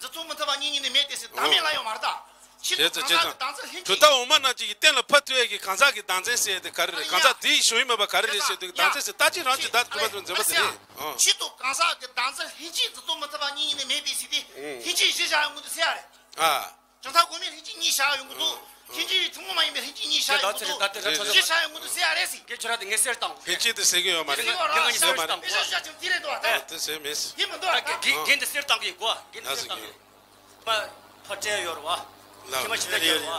འཛིན་རྟོག་མི་མཐུན་པ་གཉིས་གཉིས་ནས་མེད་དེ་ཟེར་བདག་མེད་ལ་ཡོད་མ་རེད་ད། ཆེད་དུ་གང་ཟག་གི་བདག་འཛིན་ལྷན་སྐྱེས། གྲུབ་མཐའ་འོག་མ་རྣམས་ཀྱི་གཏན་ལ་ཕབ་ཐུབ་ཡས་ཀྱི་གང་ཟག་གི་བདག་འཛིན་ཟེར་ཡས་དེ་ག་རེ་རེད། གང་ཟག་དེའི་བྱུང་ཡུལ་མིན་པ་ག་རེ་རེད་ཟེར་དུས་བདག་འཛིན་ཟེར་ལྟ་ཅི་རང་གི་བདག་གྲུབ་པ་ཙམ་འཛིན་པ་དེ་རེད། ཆེད་དུ་གང་ཟག་གི་བདག་འཛིན་ལྷན་སྐྱེས་འཛིན་རྟོག་མི་མཐུན་པ་གཉིས་གཉིས་ནས་མེད་པའི་ཟེར་དེ་ལྷན་སྐྱེས་གཞི་བཞག་ཡོང་གི་འདུག་ཟེར་ཡ་རེད། ཨ། གྲུབ་མཐའ་དབུ་མའི་ལྷན་སྐྱེས་གཉིས་བཞག་ཡོང་གི་འདུག་ལྷན་སྐྱེས་ཐུན་མོང་མ་ཡིན་པའི་ལྷན་སྐྱེས་གཉིས་བཞག་ཡོང་གི་འདུག་གཞི་བཞག་ཡོང་གི་འདུག་ཟེར་ཡ་རེད་ཟེར། རྒན་ཁྱོད་རང་དེ་ངས་གསེར་བཏང་གི། ལྷན་སྐྱེས་དེ་ཟེར་གི་ཡོད་མ་རེད། ཟེར་གི་ཡོད་ར་ཟེར་མ་རེད། དཔེ་ཆ་ཡོད་དེ་ཟེར་གི་ཡོད་མ་རེད། དེ་ཟེར་མེད། དེ་མི་འདུག་ཨ། རྒན་རྒན་དེ་གསེར་བཏང་གི་གོ། རྒན་དེ་གསེར་བཏང་གི། ཕ་ཕ་སྤྲད་ཡོད་ར་བ། ལགས། ཁྱེད་མ་ཤེས་ད་རྒྱལ་བ།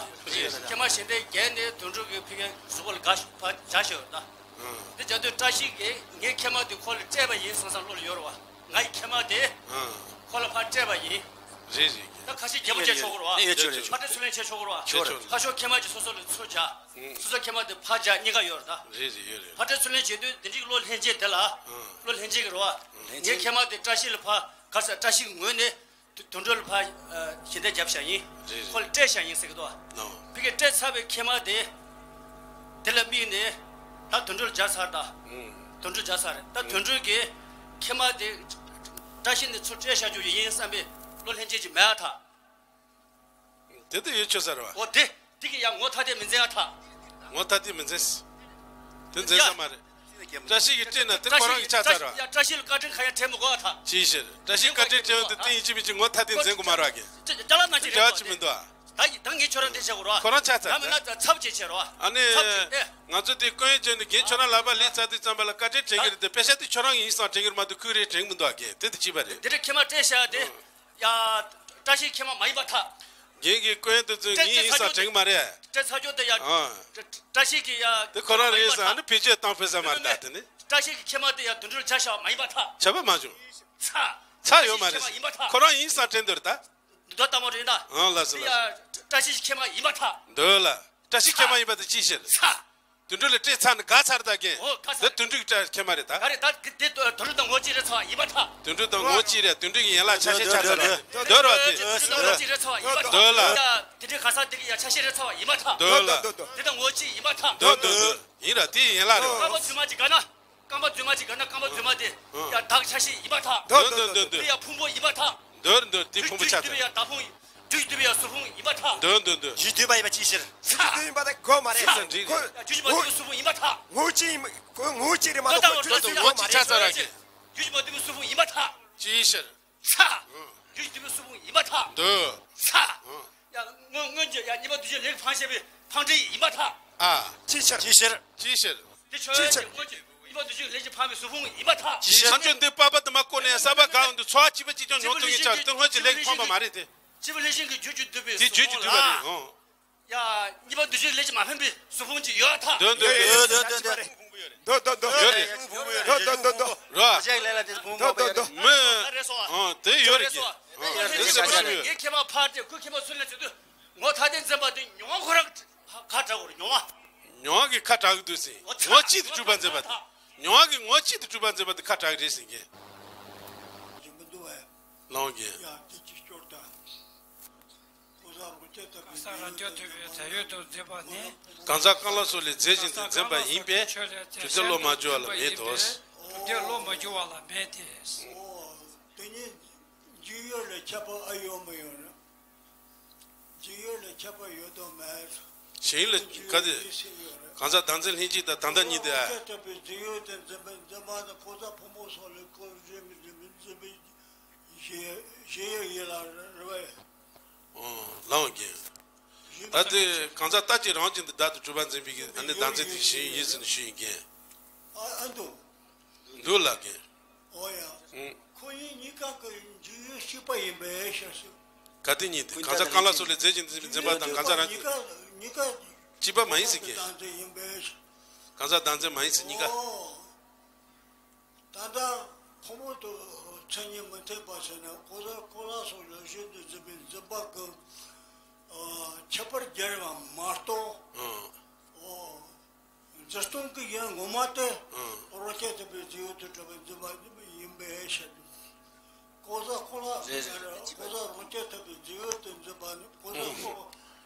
ཁྱེད་མ་ཤེས་ད་རྒན་དེ་དོན་གྲུབ་ཀྱི་ཕ་གི་གཟུགས་པོ་ལ་དགའ་ཤོས་ཕ་བྱ་ཤོས་ད། དེ་བྱ་དུས་བཀྲ་ཤིས་ཀྱིས་ངའི་ཁྱེད་མ་དེ་ཁོ་ལ་སྤྲད་པ་ཡིན་བསམ་བསམ་བློ་ལ་ཡོད་ར་བ། ང་ཡི་ཁྱེད་མ་དེ། ཁོ་ལ་ཕར་སྤྲད་པ་ཡིན། རེད་རེད། ད་ཁ་ཤས་རྒྱལ་པོ་བྱས་ཆོག་གི་རེད་བ། ཡོད་ཆོག་རེད། ཕ་སྤྲད་ཚུར་ལེན་བྱས་ཆོག་གི་རེད་བ། ཆོག་ཆོག་རེད། ཕ་ཤོག་ཁྱེད་མ་ཅིག་སོ་སོ་ལ་ཚུར་བྱ། སོ་སོ་ཁྱེད་མ་དེ་ཕར་བྱ་གཉིས་ཀ་ཡོད་རེད་ད། རེད་རེད་ཡོད་རེད། ཕ་སྤྲད་ཚུར་ལེན་བྱེད་དུས་དེ་འདྲའི་བློ་ལྷན་སྐྱེས་དེ་ལ། བློ་ལྷན་སྐྱེས་ཀྱི་རེད་བ། ངའི་ཁྱེད་མ་དེ་བཀྲ་ཤིས་ལ་ཕར་ག་ས་བཀྲ་ཤིས་ཀྱི་ངོས་ནས་དུ་དོན་གྲུབ་ལ་ཕར་ཞལ་འདེབས་བརྒྱབ་བཞག་ཡིན། རེད་རེད། ཁོ་ལ་སྤྲད་བཞག་ཡིན་ཟེར་གི་འདུག་བ། ནོ། ཕ་གིར་སྤྲད་ཚར་བའི་ཁྱེད་མ་དེ། དེ་ལ་དམིགས་ནས་ད་དོན་གྲུབ་ལ་སྦྱར་ཚར་ད། དོན་གྲུབ་སྦྱར་ཚར་རེད་ད། དོན་གྲུབ་ཀྱིས་ཁྱེད་མ་དེ་བཀྲ་ཤིས་ནས་ཚུར་སྤྲད་བཞག་རྒྱུ་ཡིན་བསམ་པའི་བློ་ལྷན་སྐྱེས་ཅིག་མེད་ཨ་ཐག་དེ་ལྟ་ཡོད་ཆོག་ས་རེད་བ། འོ་དེ་དེ་གི་ཡང་ངོ་ཐ་དད་མི་འཛིན་ཨ་ཐག་ངོ་ཐ་དད་མི་འཛིན། དེ་འཛིན་ས་མ་རེད། བཀྲ་ཤིས་ཀྱིས་སྤྲད་ན་དེ་ཁོ་རང་གི་ཆ་ཚང་རེད་བ། ཡ་བཀྲ་ཤིས་ལ་བཀའ་དྲིན་གང་ཡང་དྲན་མི་དགོས་ཨ་ཐག་ཅིའི་ཕྱིར། བཀྲ་ཤིས་བཀའ་དྲིན་དྲན་ཡོང་དུས་དེ་ཡིན་གཅིག་མིན་གཅིག་ངོ་ཐ་དད་འཛིན་དགོས་མ་རེད་བ་གི། ཅ་ཅ་ལག་ནང་ཅི་རེད་བ། ཅི་མི་འདུག་ཨ། ད་ཡི་ད་ངས་ཁྱོད་རང་འདི་བྱེད་དགོས་རེད་བ། ཁོ་རང་ཆ་ཚང་། ད་མིན་ན་ཚབ་བྱེད་བྱེད་རེད་བ། ཨ་ནི། ཚབ་བྱེད་ཨེ། ང་ཚོ་དེ་སྐུ་ཡོན་བྱོན་ནས་རྒན་ཁྱོད་རང་ལག་པ་ལས་ཚར་དུས་ཙམ་པ་ལ་བཀའ་དྲིན་དྲན་གྱི་རེད་དེ། དཔེ་ཆ་དེ་ཁྱོད་རང་གི་ཡིན་བསམ་དྲན་གྱི་རེད་མ་གཏོགས་ཁོའི་རེད་དྲན་གྱི་མི་འདུག་ཨ་གི། དེ་དེ་ཅི་བ་རེད། འདི་འདྲ་ཁྱེད་མ་སྤྲད་བཞག་དེ། ཡ། བཀྲ་ཤིས་ཁྱེད་མ་མ་ཡིན་པ་ཐག་རྒན་གྱིས་སྐུ་ཡོན་དུ་བཙུན་ངའི་ཡིན་བསམ་དྲན་གྱི་མ་རེད། སྤྲད་ཚར་ཆོག་དེ་ཡ། ཨ། བཀྲ་ཤིས་ཀྱི་ཡ། དེ་ཁོ་རང་རེད་ཟེར། ཨ་ནི་བེད་སྤྱོད་བཏང་ཕོད་ས་མ་རེད་ད་དེ་ནི། བཀྲ་ཤིས་ཀྱི་ཁྱེད་མ་དེ་ཡ་དོན་གྲུབ་ལ་ཆ་བཞག་མ་ཡིན་པ་ཐག་ཆ་བ་མ་བྱུང་། ཚ། ཚ་ཡོད་མ་རེད་ཟེར། ཁོ་རང་ཡིན་བསམ་དྲན་འདུག་རེད་ད། འདོད་ལྟ་མོ་རེད་ད། ཨང་ལགས་སོ་ལགས་སོ། བཀྲ་ཤིས་ཀྱི་ཁྱེད་མ་ཡིན་པ་ཐག་འདོད་ལ། བཀྲ་ཤིས་ཁྱེད་མ་ཡིན་པ་དེ་ཅིའི་ཕྱིར། ཚ། དོན་གྲུབ་ལ་སྤྲད་ཚར་ནས་དགའ་ཚར་ད་རྒན། འོ་དགའ་ཚར། དེ་དོན་གྲུབ་ཀྱི་ཁྱེད་མ་རེད་ད། ག་རེ་ད་དེ་དོན་གྲུབ་དང་ངོ་གཅིག་རེད་ཚ་བ་ཡིན་པ་ཐག་དོན་གྲུབ་དང་ངོ་གཅིག་རེད། དོན་གྲུབ་ཀྱི་ཡན་ལག་ཆ་ཤས་ཆ་ཚར་རེད། འདོད་རོགས་དེ། དོན་གྲུབ་དང་ངོ་གཅིག་རེད་ཚ་བ་ཡིན་པ་ཐག་འདོད་ལ། དེ་དེ་དེ་དྲིལ་ག་ས་དེ་གི་ཡ་ཆ་ཤས་རེད་ཚ་བ་ཡིན་པ་ཐག་འདོད་ལ། དེ་དང་ངོ་གཅིག་ཡིན་པ་ཐག་འདོད་འདོད་འདོད། ཡིན་ར་དེ་ཡན་ལག་རེད་བ། རྐང་པ་རྫུན་མ་ཅིག་ག་ན། རྐང་པ་རྫུན་མ་ཅིག་ག་ན་རྐང་པ་རྫུན་མ་དེ་ཡ་བདག་ཆ་ཤས་ཡིན་པ་ཐག་འདོད་འདོད་འདོད་འདོད། དེ་ཡ་ཕུང་པོ་ཡིན་པ་ཐག་འདོད་འདོད། དེ་ཕུང་པོ་ཆ་ཚང་། རྒྱུ་ཡི་བདག་ཕུང་། རྒྱུ་ཡི་བསྡུས་པའི་ཡ་གཟུགས་ཕུང་ཡིན་པ་ཐག་འདོད་འདོད་འདོད། རྒྱུ་ཡི་བསྡུས་པ་ཡིན་པ་ཅིའི་ཕྱིར། ཚ། རྒྱུ་ཡི་བསྡུས་པ་ཡིན་པ་ཐག་ངོ་བོ་གཅིག་ཡིན་པ། ཁོ་ངོ་བོ་གཅིག་རེད་མ་གཏོགས་ཁོ་ཚ། ངོ་བོ་གཅིག་ཁོ་ངོ་བོ་གཅིག་རེད་མ་གཏོགས་ཁོ་ཚ་ཡོད་མ་རེད། རྒྱུ་ཡི་བསྡུས་པའི་གཟུགས་ཕུང་ཡིན་པ་ཐག་ཅིའི་ཕྱིར། ཚ། རྒྱུ་ཡི་བསྡུས་པའི་གཟུགས་ཕུང་ཡིན་པ་ཐག་འདོད། ཚ། ཡ་སྔོན་སྔོན་གྱི་ཡ་གཉིས་པ་འདུས་བྱས་ལས་ཀྱི་འཕངས་བྱས་པའི་འཕངས་འདྲེན་ཡིན་པ་ཐག་ཨ། ཅིའི་ཕྱིར། ཅིའི་ཕྱིར། ཅིའི་ཕྱིར། དེ་ཆོས་ཅིའི་ཕྱིར། སྔོན་གྱི་གཉིས་པ་འདུས་བྱས་ལས་ཀྱི་འཕངས་པའི་གཟུགས་ཕུང་ཡིན་པ་ཐག་ཅིའི་ཕྱིར། བྱང་ཆུབ་འདི་པ་ཕ་དུ་མ་བཀོད་ནས་ས་པ་གང་འདུག་འཚོ་བ་གཅིག་པ་གཅིག་རྐྱང་མྱོང་ཐུབ་ངེས་ཆགས་རེད་དེ། སྔོན་གྱི་ལས་ཀྱི་འཕངས་པ་མ་རེད་དེ། སྐྱེས་བུ་ལྷས་བྱིན་གྱིས་རྒྱུད་ཀྱིས་བསྡུས་པའི་དེ་རྒྱུད་ཀྱིས་བསྡུས་པ་རེད། ཨོ། ཡ། གཉིས་པ་འདུས་བྱས་ལས་ཀྱིས་མ་འཕངས་པའི་གཟུགས་ཕུང་ཅིག་ཡོད་ཐག་འདོད་འདོད་འདོད། ཡོད་འདོད་འདོད། འདུག་འདུག་འདུག་ཡོད་རེད། འདུག་འདུག་འདུག་འདུག་ར། ཞག་ལས་ལ་དེ་བུ་འདུག་ངོ་འདུག་འདུག་མི། ཨ་དེ་ཡོད་རེད་ཀྱི། ཨ་དེ་སེམས་པ་ཞིམ་ཡོད། ངས་ཁྱེད་མ་ཕར་དེ་ཁུ་ཁྱེད་མ་ཚུར་ལ་བྱེད་དུས། ངོ་ཐ་དེ་འཛིན་པ་དེ་མྱོང་ཁོ་རང་ཁ་གྲག་གོ་རེད་མྱོང་བ། མྱོང་གི་ཁ་གྲག་གི་འདུག་ཟེར། ངོ་ཚ་ངོ་གཅིག་ཏུ་གྲུབ་པ་འཛིན་པ་དེ། མྱོང་གི་ངོ་གཅིག་ཏུ་གྲུབ་པ་འཛིན་པ་དེ་ཁ་གྲག་གི་རེད་ཟེར་གྱི། ལོང་གི། ཡང་དེ་ཅི་སྐྱོར་དང་། ཁོ་ས་རོ་ཁྱེད་ལྟ་བུའི། ས་རང་སྐྱོ་ཐུབ་པའི་བྱ་ཡུལ་དུ་འཛིན་པ་ནི། གང་ཟག་གང་ལ་སོགས་ལས་རྫས་གཞན་དུ་འཛིན་པ་ཡིན་པས། གྲུབ་མཐས་བློ་མ་བསྒྱུར་བ་ལ་མེད་དོ། གྲུབ་མཐས་བློ་མ་བསྒྱུར་བ་ལ་མེད་དེ། ཨོ། དེ་ནི་འཇུག་ཡུལ་ལ་ཁྱད་པར་ཨ་ཡོད་མ་ཡོད་ན། འཇུག་ཡུལ་ལ་ཁྱད་པར་ཡོད་དོ་མེད། ཞེན་ཡུལ་ལ་ག་དེ། གང་ཟག་བདག་འཛིན་ལྷན་སྐྱེས་དང་ད་ལྟ་ཉིད་དེ། ཁྱད་པར་འཇུག་ཡུལ་དེ་འཛིན་པའི་འཛིན་པ་ནི་ཕོ་ཟ་ཕོ་མོ་སོགས་ལས་ཁོ་རེ་མི་འཛིན་པའི་འཛིན་པའི་ཞེན་ཞེན་ཡུལ་ཡིན་ལ་རེ་བས། ཨོ་ལའང་གྱིས། ད་དེ་གང་ཟག་ལྟ་ཅི་རང་གཅིག་འདི་བདག་ཏུ་གྲུབ་པ་འཛིན་པའི་གི་ཨ་ནི་བདག་འཛིན་དེ་ཞེན་ཡུལ་ཡིན་ཟེར་ནས་ཞུ་ཡིན་གྱི། ཨ་ཨ་འདུག་འདུག་ལགས་ཀྱི། ཨོ་ཡ། ཨུང་། ཁོ་གཉིས་གཉིས་ཀ་གི་འཇུག་ཡུལ་གཅིག་པ་ཡིན་པས་ཤེས་སོ། ག་དེ་ཉིད་དེ་གང་ཟག་གང་ལ་སོགས་ལས་རྫས་གཞན་དུ་འཛིན་པའི་འཛིན་པ་དང་གང་ཟག་རང་གི། གཉིས་ཀ་གཉིས་ཀ་གཅིག་པ་མ་ཡིན་ཟེར་གྱི། བདག་འཛིན་ཡིན་པས། གང་ཟག་བདག་འཛིན་མ་ཡིན་ཟེར་གཉིས་ཀ། ཨོ། ད་ལྟ་ཕོ་མོ་དུ་མཚན་ཉིད་མི་མཐུན་པ་ཟེར་ན་ཀོ་ས་ཀོ་ལ་སོགས་ལས་གཞན་དུ་འཛིན་པའི་འཛིན་པ་ཀུན་ཁྱད་པར་སྦྱར་བ་མ་གཏོགས། ཨང་། ཨོ། འཛིན་སྟངས་ཀྱི་ཡུལ་ངོ་མ་དེ་ཨང་། རང་རྐྱ་ཐུབ་པའི་འཛིན་ཡུལ་དུ་གྲུབ་པའི་འཛིན་པ་ཡིན་པའི་ཕྱིར། ཀོ་ས་ཀོ་ལ་རེད་རེད་རེད། ཀོ་ས་རང་རྐྱ་ཐུབ་པའི་འཛིན་ཡུལ་དུ་འཛིན་པ་ནི་ཀོ་ས་ཀོ་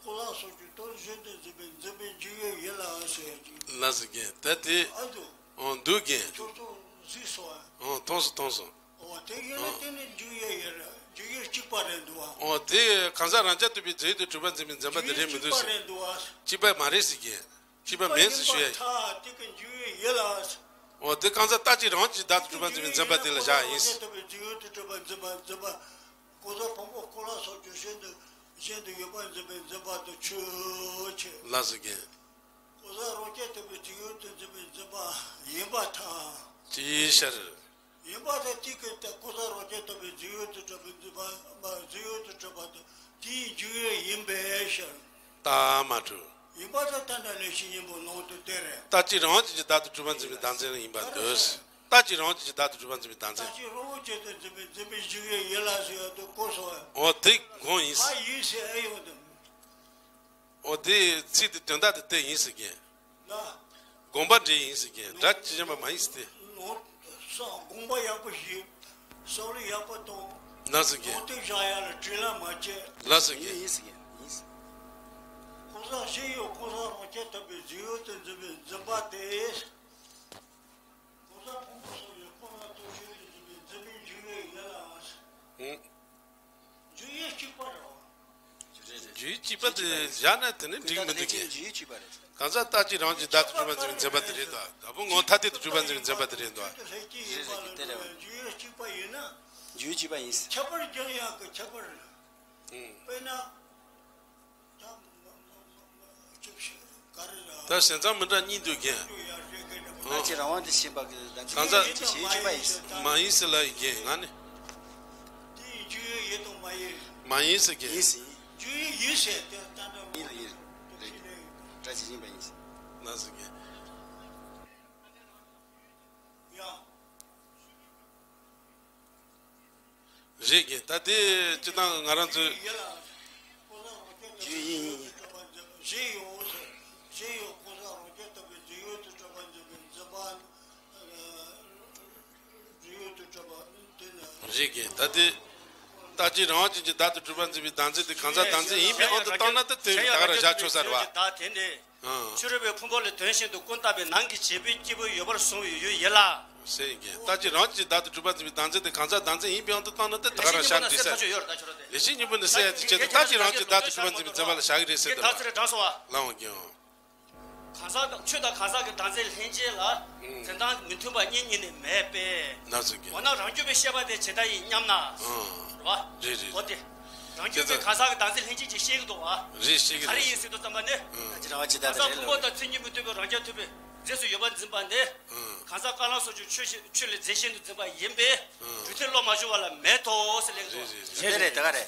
ཀོ་ལ་སོགས་ཀྱི་དོན་གཞན་དུ་འཛིན་པའི་འཛིན་པའི་འཇུག་ཡུལ་ཡིན་ལ་ཟེར་གྱི། ལ་ཟེར་གྱི་ད་དེ། ཨ་འདུག་ཨོ་འདུག་གི། ཁྱོད་ཚོ་གཟིགས་སོང་ཨ། ཨོ་མཐོང་སོང་མཐོང་སོང་། ཨོ་དེ་ཡིན་ན་དེ་ནི་འཇུག་ཡུལ་ཡིན་ར་འཇུག་ཡུལ་གཅིག་པ་རེད་འདུག་ཨ། ཨོ་དེ་གང་ཟག་རང་རྐྱ་ཐུབ་པའི་འཛིན་ཡུལ་དུ་གྲུབ་པ་འཛིན་པའི་འཛིན་པ་དེ་རེད་མི་འདུག་ཟེར། གཅིག་པ་མ་རེད་ཟེར་གྱི། གཅིག་པ་མིན་ཟེར་ཞུ་ཡ་ཡིན། ཐ་དེ་གི་འཇུག་ཡུལ་ཡིན་ལ། ཨོ་དེ་གང་ཟག་ལྟ་ཅི་རང་གཅིག་བདག་ཏུ་གྲུབ་པ་འཛིན་པའི་འཛིན་པ་དེ་ལ་བཞག་ཡིན། ཐུབ་པའི་འཇུག་ཡུལ་དུ་གྲུབ་པ་འཛིན་པ་འཛིན་པ། ཀོ་ས་ཕོ་མོ་ཀོ་ལ་སོགས་ཀྱི་གཞན་དུ་གཞན་དུ་ཡོད་པར་འཛིན་པའི་འཛིན་པ་དུ་ཆོས་ཅན། ལ་ཟེར་གྱི། ཀོ་ས་རང་རྐྱ་ཐུབ་པའི་འཇུག་ཡུལ་དུ་འཛིན་པའི་འཛིན་པ་ཡིན་པར་ཐལ། ཅིའི་ཕྱིར། ཡིན་པར་ཐལ་དེ་ཀུན་ཏུ་ཀོ་ས་རང་རྐྱ་ཐུབ་པའི་འཇུག་ཡུལ་དུ་གྲུབ་པའི་འཛིན་པ་མ་འཇུག་ཡུལ་དུ་གྲུབ་པ་དང་དེའི་འཇུག་ཡུལ་ཡིན་པའི་ཕྱིར། རྟགས་མ་གྲུབ། ཡིན་པར་ཐལ་ལྟ་འདྲ་ལས་ཤིང་སྙིང་པོ་ནང་དུ་སྟེ་རེད། ལྟ་ཅི་རང་གཅིག་གིས་བདག་ཏུ་གྲུབ་པ་འཛིན་པའི་བདག་འཛིན་ཡིན་པར་འདོད། ལྟ་ཅི་རང་གཅིག་གིས་བདག་ཏུ་གྲུབ་པ་འཛིན་པའི་བདག་འཛིན། ལྟ་ཅི་རང་གཅིག་ཏུ་འཛིན་པའི་འཛིན་པའི་འཇུག་ཡུལ་ཡིན་ལ་ཟེར་ཡོད་དུ་ཀོ་སོ། འོ་དེ་དགོངས་ཡིན། ཨ་ཡིན་ཟེར་ཨེ་ཡོང་དུ། འོ་དེ་ཚིག་དེ་དོན་དག་དེ་དེ་ཡིན་ཟེར་གྱི། ལ། དགོངས་པ་འགྲེལ་ཡིན་ཟེར་གྱི་སྒྲ་ཇི་བཞིན་པ་མ་ཡིན་ཟེར་ཏེ། ནོར་ས་དགོངས་པ་ཡག་པོ་ཞིག་བསམ་བློ་ཡག་པོ་གཏོང་། ལ་ཟེར་གྱི། ནོར་དེ་བཞག་ཡ་ལ་དྲིན་ལ་མ་བྱེད། ལ་ཟེར་གྱི། ཡིན་ཡིན་ཟེར་གྱི་ཡིན་ཟེར། ཀོ་ས་ཞེས་ཡོད་ཀོ་ས་རང་རྐྱ་ཐུབ་པའི་འཛིན་ཡུལ་དུ་འཛིན་པའི་འཛིན་པ་དེ། ཀོ་ས་ཕུང་པོ་སོགས་ཡོད་ཀོ་ལ་ལྟོ་ཤོད་དུ་འཛིན་པའི་འཛིན་པའི་འཇུག་ཡུལ་ཡིན་ལ། ཧུང་། འཇུག་ཡུལ་གཅིག་པ་རེད་བ། འཇུག་ཡུལ་གཅིག་པ་དེ་བཞག་ན་དེ་ནི་འགྲིག་མི་འདུག་གི། འཇུག་ཡུལ་གཅིག་པ་རེད། གང་ཟག་རྟག་གཅིག་རང་གཅིག་བདག་ཏུ་གྲུབ་པར་འཛིན་པའི་འཛིན་པ་དེ་རེད་དོ། ད་བུ་ངོ་ཐ་དད་དུ་གྲུབ་པར་འཛིན་པའི་འཛིན་པ་དེ་རེད་དོ། རེད་རེད་རེད་དེ་རེད་བ། འཇུག་ཡུལ་གཅིག་པ་ཡིན་ན། འཇུག་ཡུལ་གཅིག་པ་ཡིན། ཁྱད་པར་ཀྱང་ཡང་གི་ཁྱད་པར། ཧུང་། དཔེར་ན། ད་སེམས་ཙམ་མི་འདྲ་གཉིས་འདུག་གན། ད་ཅི་རང་དབང་དུ་ཕྱིན་པ་གི་ད་ཅི་གང་ཟག་ཡིན་གཅིག་པ་ཡིན། མ་ཡིན་ཟེར་ལ་ཡི་གན་ང་ནི། མ་ཡིན་ཟེར་གན། ཡིན་ཟེར། ཡིན་ལ་ཡིན། རེད། སྒྲ་ཇི་བཞིན་པ་ཡིན་ཟེར། ལ་ཟེར་གན། རེད་གི། ད་དེ་སྤྱི་བཏང་ང་རང་ཚོའི། རེད་གི། ད་དེ་རྟག་གཅིག་རང་དབང་ཅན་གྱི་བདག་ཏུ་གྲུབ་པར་འཛིན་པའི་བདག་འཛིན་དེ་གང་ཟག་བདག་འཛིན་ཡིན་པའི་དབང་དུ་བཏང་ན་ད་དེ་ད་ག་རང་བཞག་ཆོག་ས་རེད་བ། ཆོས་རོལ་པའི་ཕུང་པོ་ལ་དོན་བཞིན་དུ་ཀུན་བརྟགས་པའི་ནང་གི་བྱེད་པོའི་སྐྱེས་བུ་ཡོད་པར་གཟུང་བའི་ཡུལ་ཡིན་ལ། ཟེར་གྱི། རྟག་གཅིག་རང་གཅིག་བདག་ཏུ་གྲུབ་པར་འཛིན་པའི་བདག་འཛིན་དེ་གང་ཟག་བདག་འཛིན་ཡིན་པའི་དབང་དུ་བཏང་ན་དེ་ད་ག་རང་བཞག་འགྲིག་ས་རེད། ལེགས་བཤད་སྙིང་པོ་ནས་གསལ་ཡག་གི་ཆེད་དུ་རྟག་གཅིག་རང་གཅིག་བདག་ཏུ་གྲུབ་པར་འཛིན་པའི་འཛིན་པ་ལ་བཞག་གི་རེད་ཟེར་འདུག་ལ་འོང་གྱི། གང་ཟག་དང་ཆོས་དང་གང་ཟག་གི་བདག་འཛིན་ལྷན་སྐྱེས་ལ། ཨང་། འཛིན་སྟངས་མི་མཐུན་པ་གཉིས་གཉིས་ནས་མེད་པས། ན་ཟེར་གྱི། འོ་ན་རང་རྒྱུད་པའི་ཤེས་པ་དེ་ཇི་ལྟ་ཡིན་སྙམ་ན། ཨང་། རེད་བ། རེད་རེད། འོ་དེ། རང་རྒྱུད་པའི་གང་ཟག་གི་བདག་འཛིན་ལྷན་སྐྱེས་ཀྱིས་ཤེས་ཀྱི་འདུག་བ། རེད་ཤེས་ཀྱི་ག་རེ་རེད། ཡིན་ཟེར་དུས་ཙམ་པ་ནི། ཨང་། ད་ཅི་རང་བ་ཇི་ལྟར་གང་ཟག་ཕུང་པོ་དང་མཚན་ཉིད་མི་མཐུན་པའི་རང་རྐྱ་ཐུབ་པའི་རྫས་སུ་ཡོད་པར་འཛིན་པ་ནི། ཨང་། གང་ཟག་རྐང་ལམ་སོགས་ཀྱི་ཆོས་ཤེས་ཆོས་ལས་རྫས་གཞན་དུ་འཛིན་པ་ཡིན་པས། ཨང་། གྲུབ་མཐས་བློ་མ་བསྒྱུར་བ་ལ་མེད་དོ་ཟེར་ལེགས་སོ། རེད་རེད་རེད། རེད་རེད་ད་ག་རེད།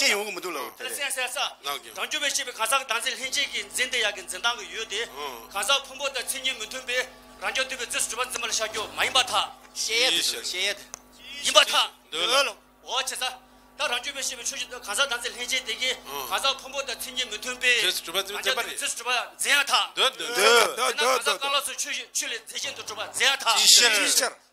ཆད་ཡོང་གི་མི་འདུག་ལགས། དེ་རེད། སེམས་སེམས་སེམས། ལགས་ཀྱི། རང་རྒྱུད་པའི་ཤེས་པའི་གང་ཟག་བདག་འཛིན་ལྷན་སྐྱེས་ཀྱི་འཛིན་དེ་ཡག་གི་འཛིན་སྟངས་ཀྱི་ཡོད་དེ། ཨང་། གང་ཟག་ཕུང་པོ་དང་མཚན་ཉིད་མི་མཐུན་པའི་རང་རྐྱ་ཐུབ་པའི་རྗེས་སུ་གྲུབ་པ་འཛིན་པ་ལ་བཞག་རྒྱུ་མ་ཡིན་པར་ཐལ། བཤད་ཡས་དེ་བཤད་ཡས་དེ། ཡིན་པར་ཐལ། འདོད་ལ། འོ་བྱས་ཙང་། ད་རང་རྒྱུད་པའི་ཤེས་པའི་ཆོས་ཅན་དང་གང་ཟག་བདག་འཛིན་ལྷན་སྐྱེས་དེ་གིས་ཨང་། གང་ཟག་ཕུང་པོ་དང་མཚན་ཉིད་མི་མཐུན་པའི་རྗེས་སུ་གྲུབ་པ་འཛིན་པ་རང་རྐྱ་ཐུབ་པའི་རྗེས་སུ་གྲུབ་པ་འཛིན་ཡང་ཐལ། འདོད་འདོད་འདོད། དེས་ན་གང་ཟག་རྐང་ལག་སོགས་ཆོས་ཆོས་ལས་རྫས་གཞན་དུ་གྲུབ་པ་འཛིན་ཡང་ཐལ། ཅིའི་ཕྱིར། ཅིའི་ཕྱིར།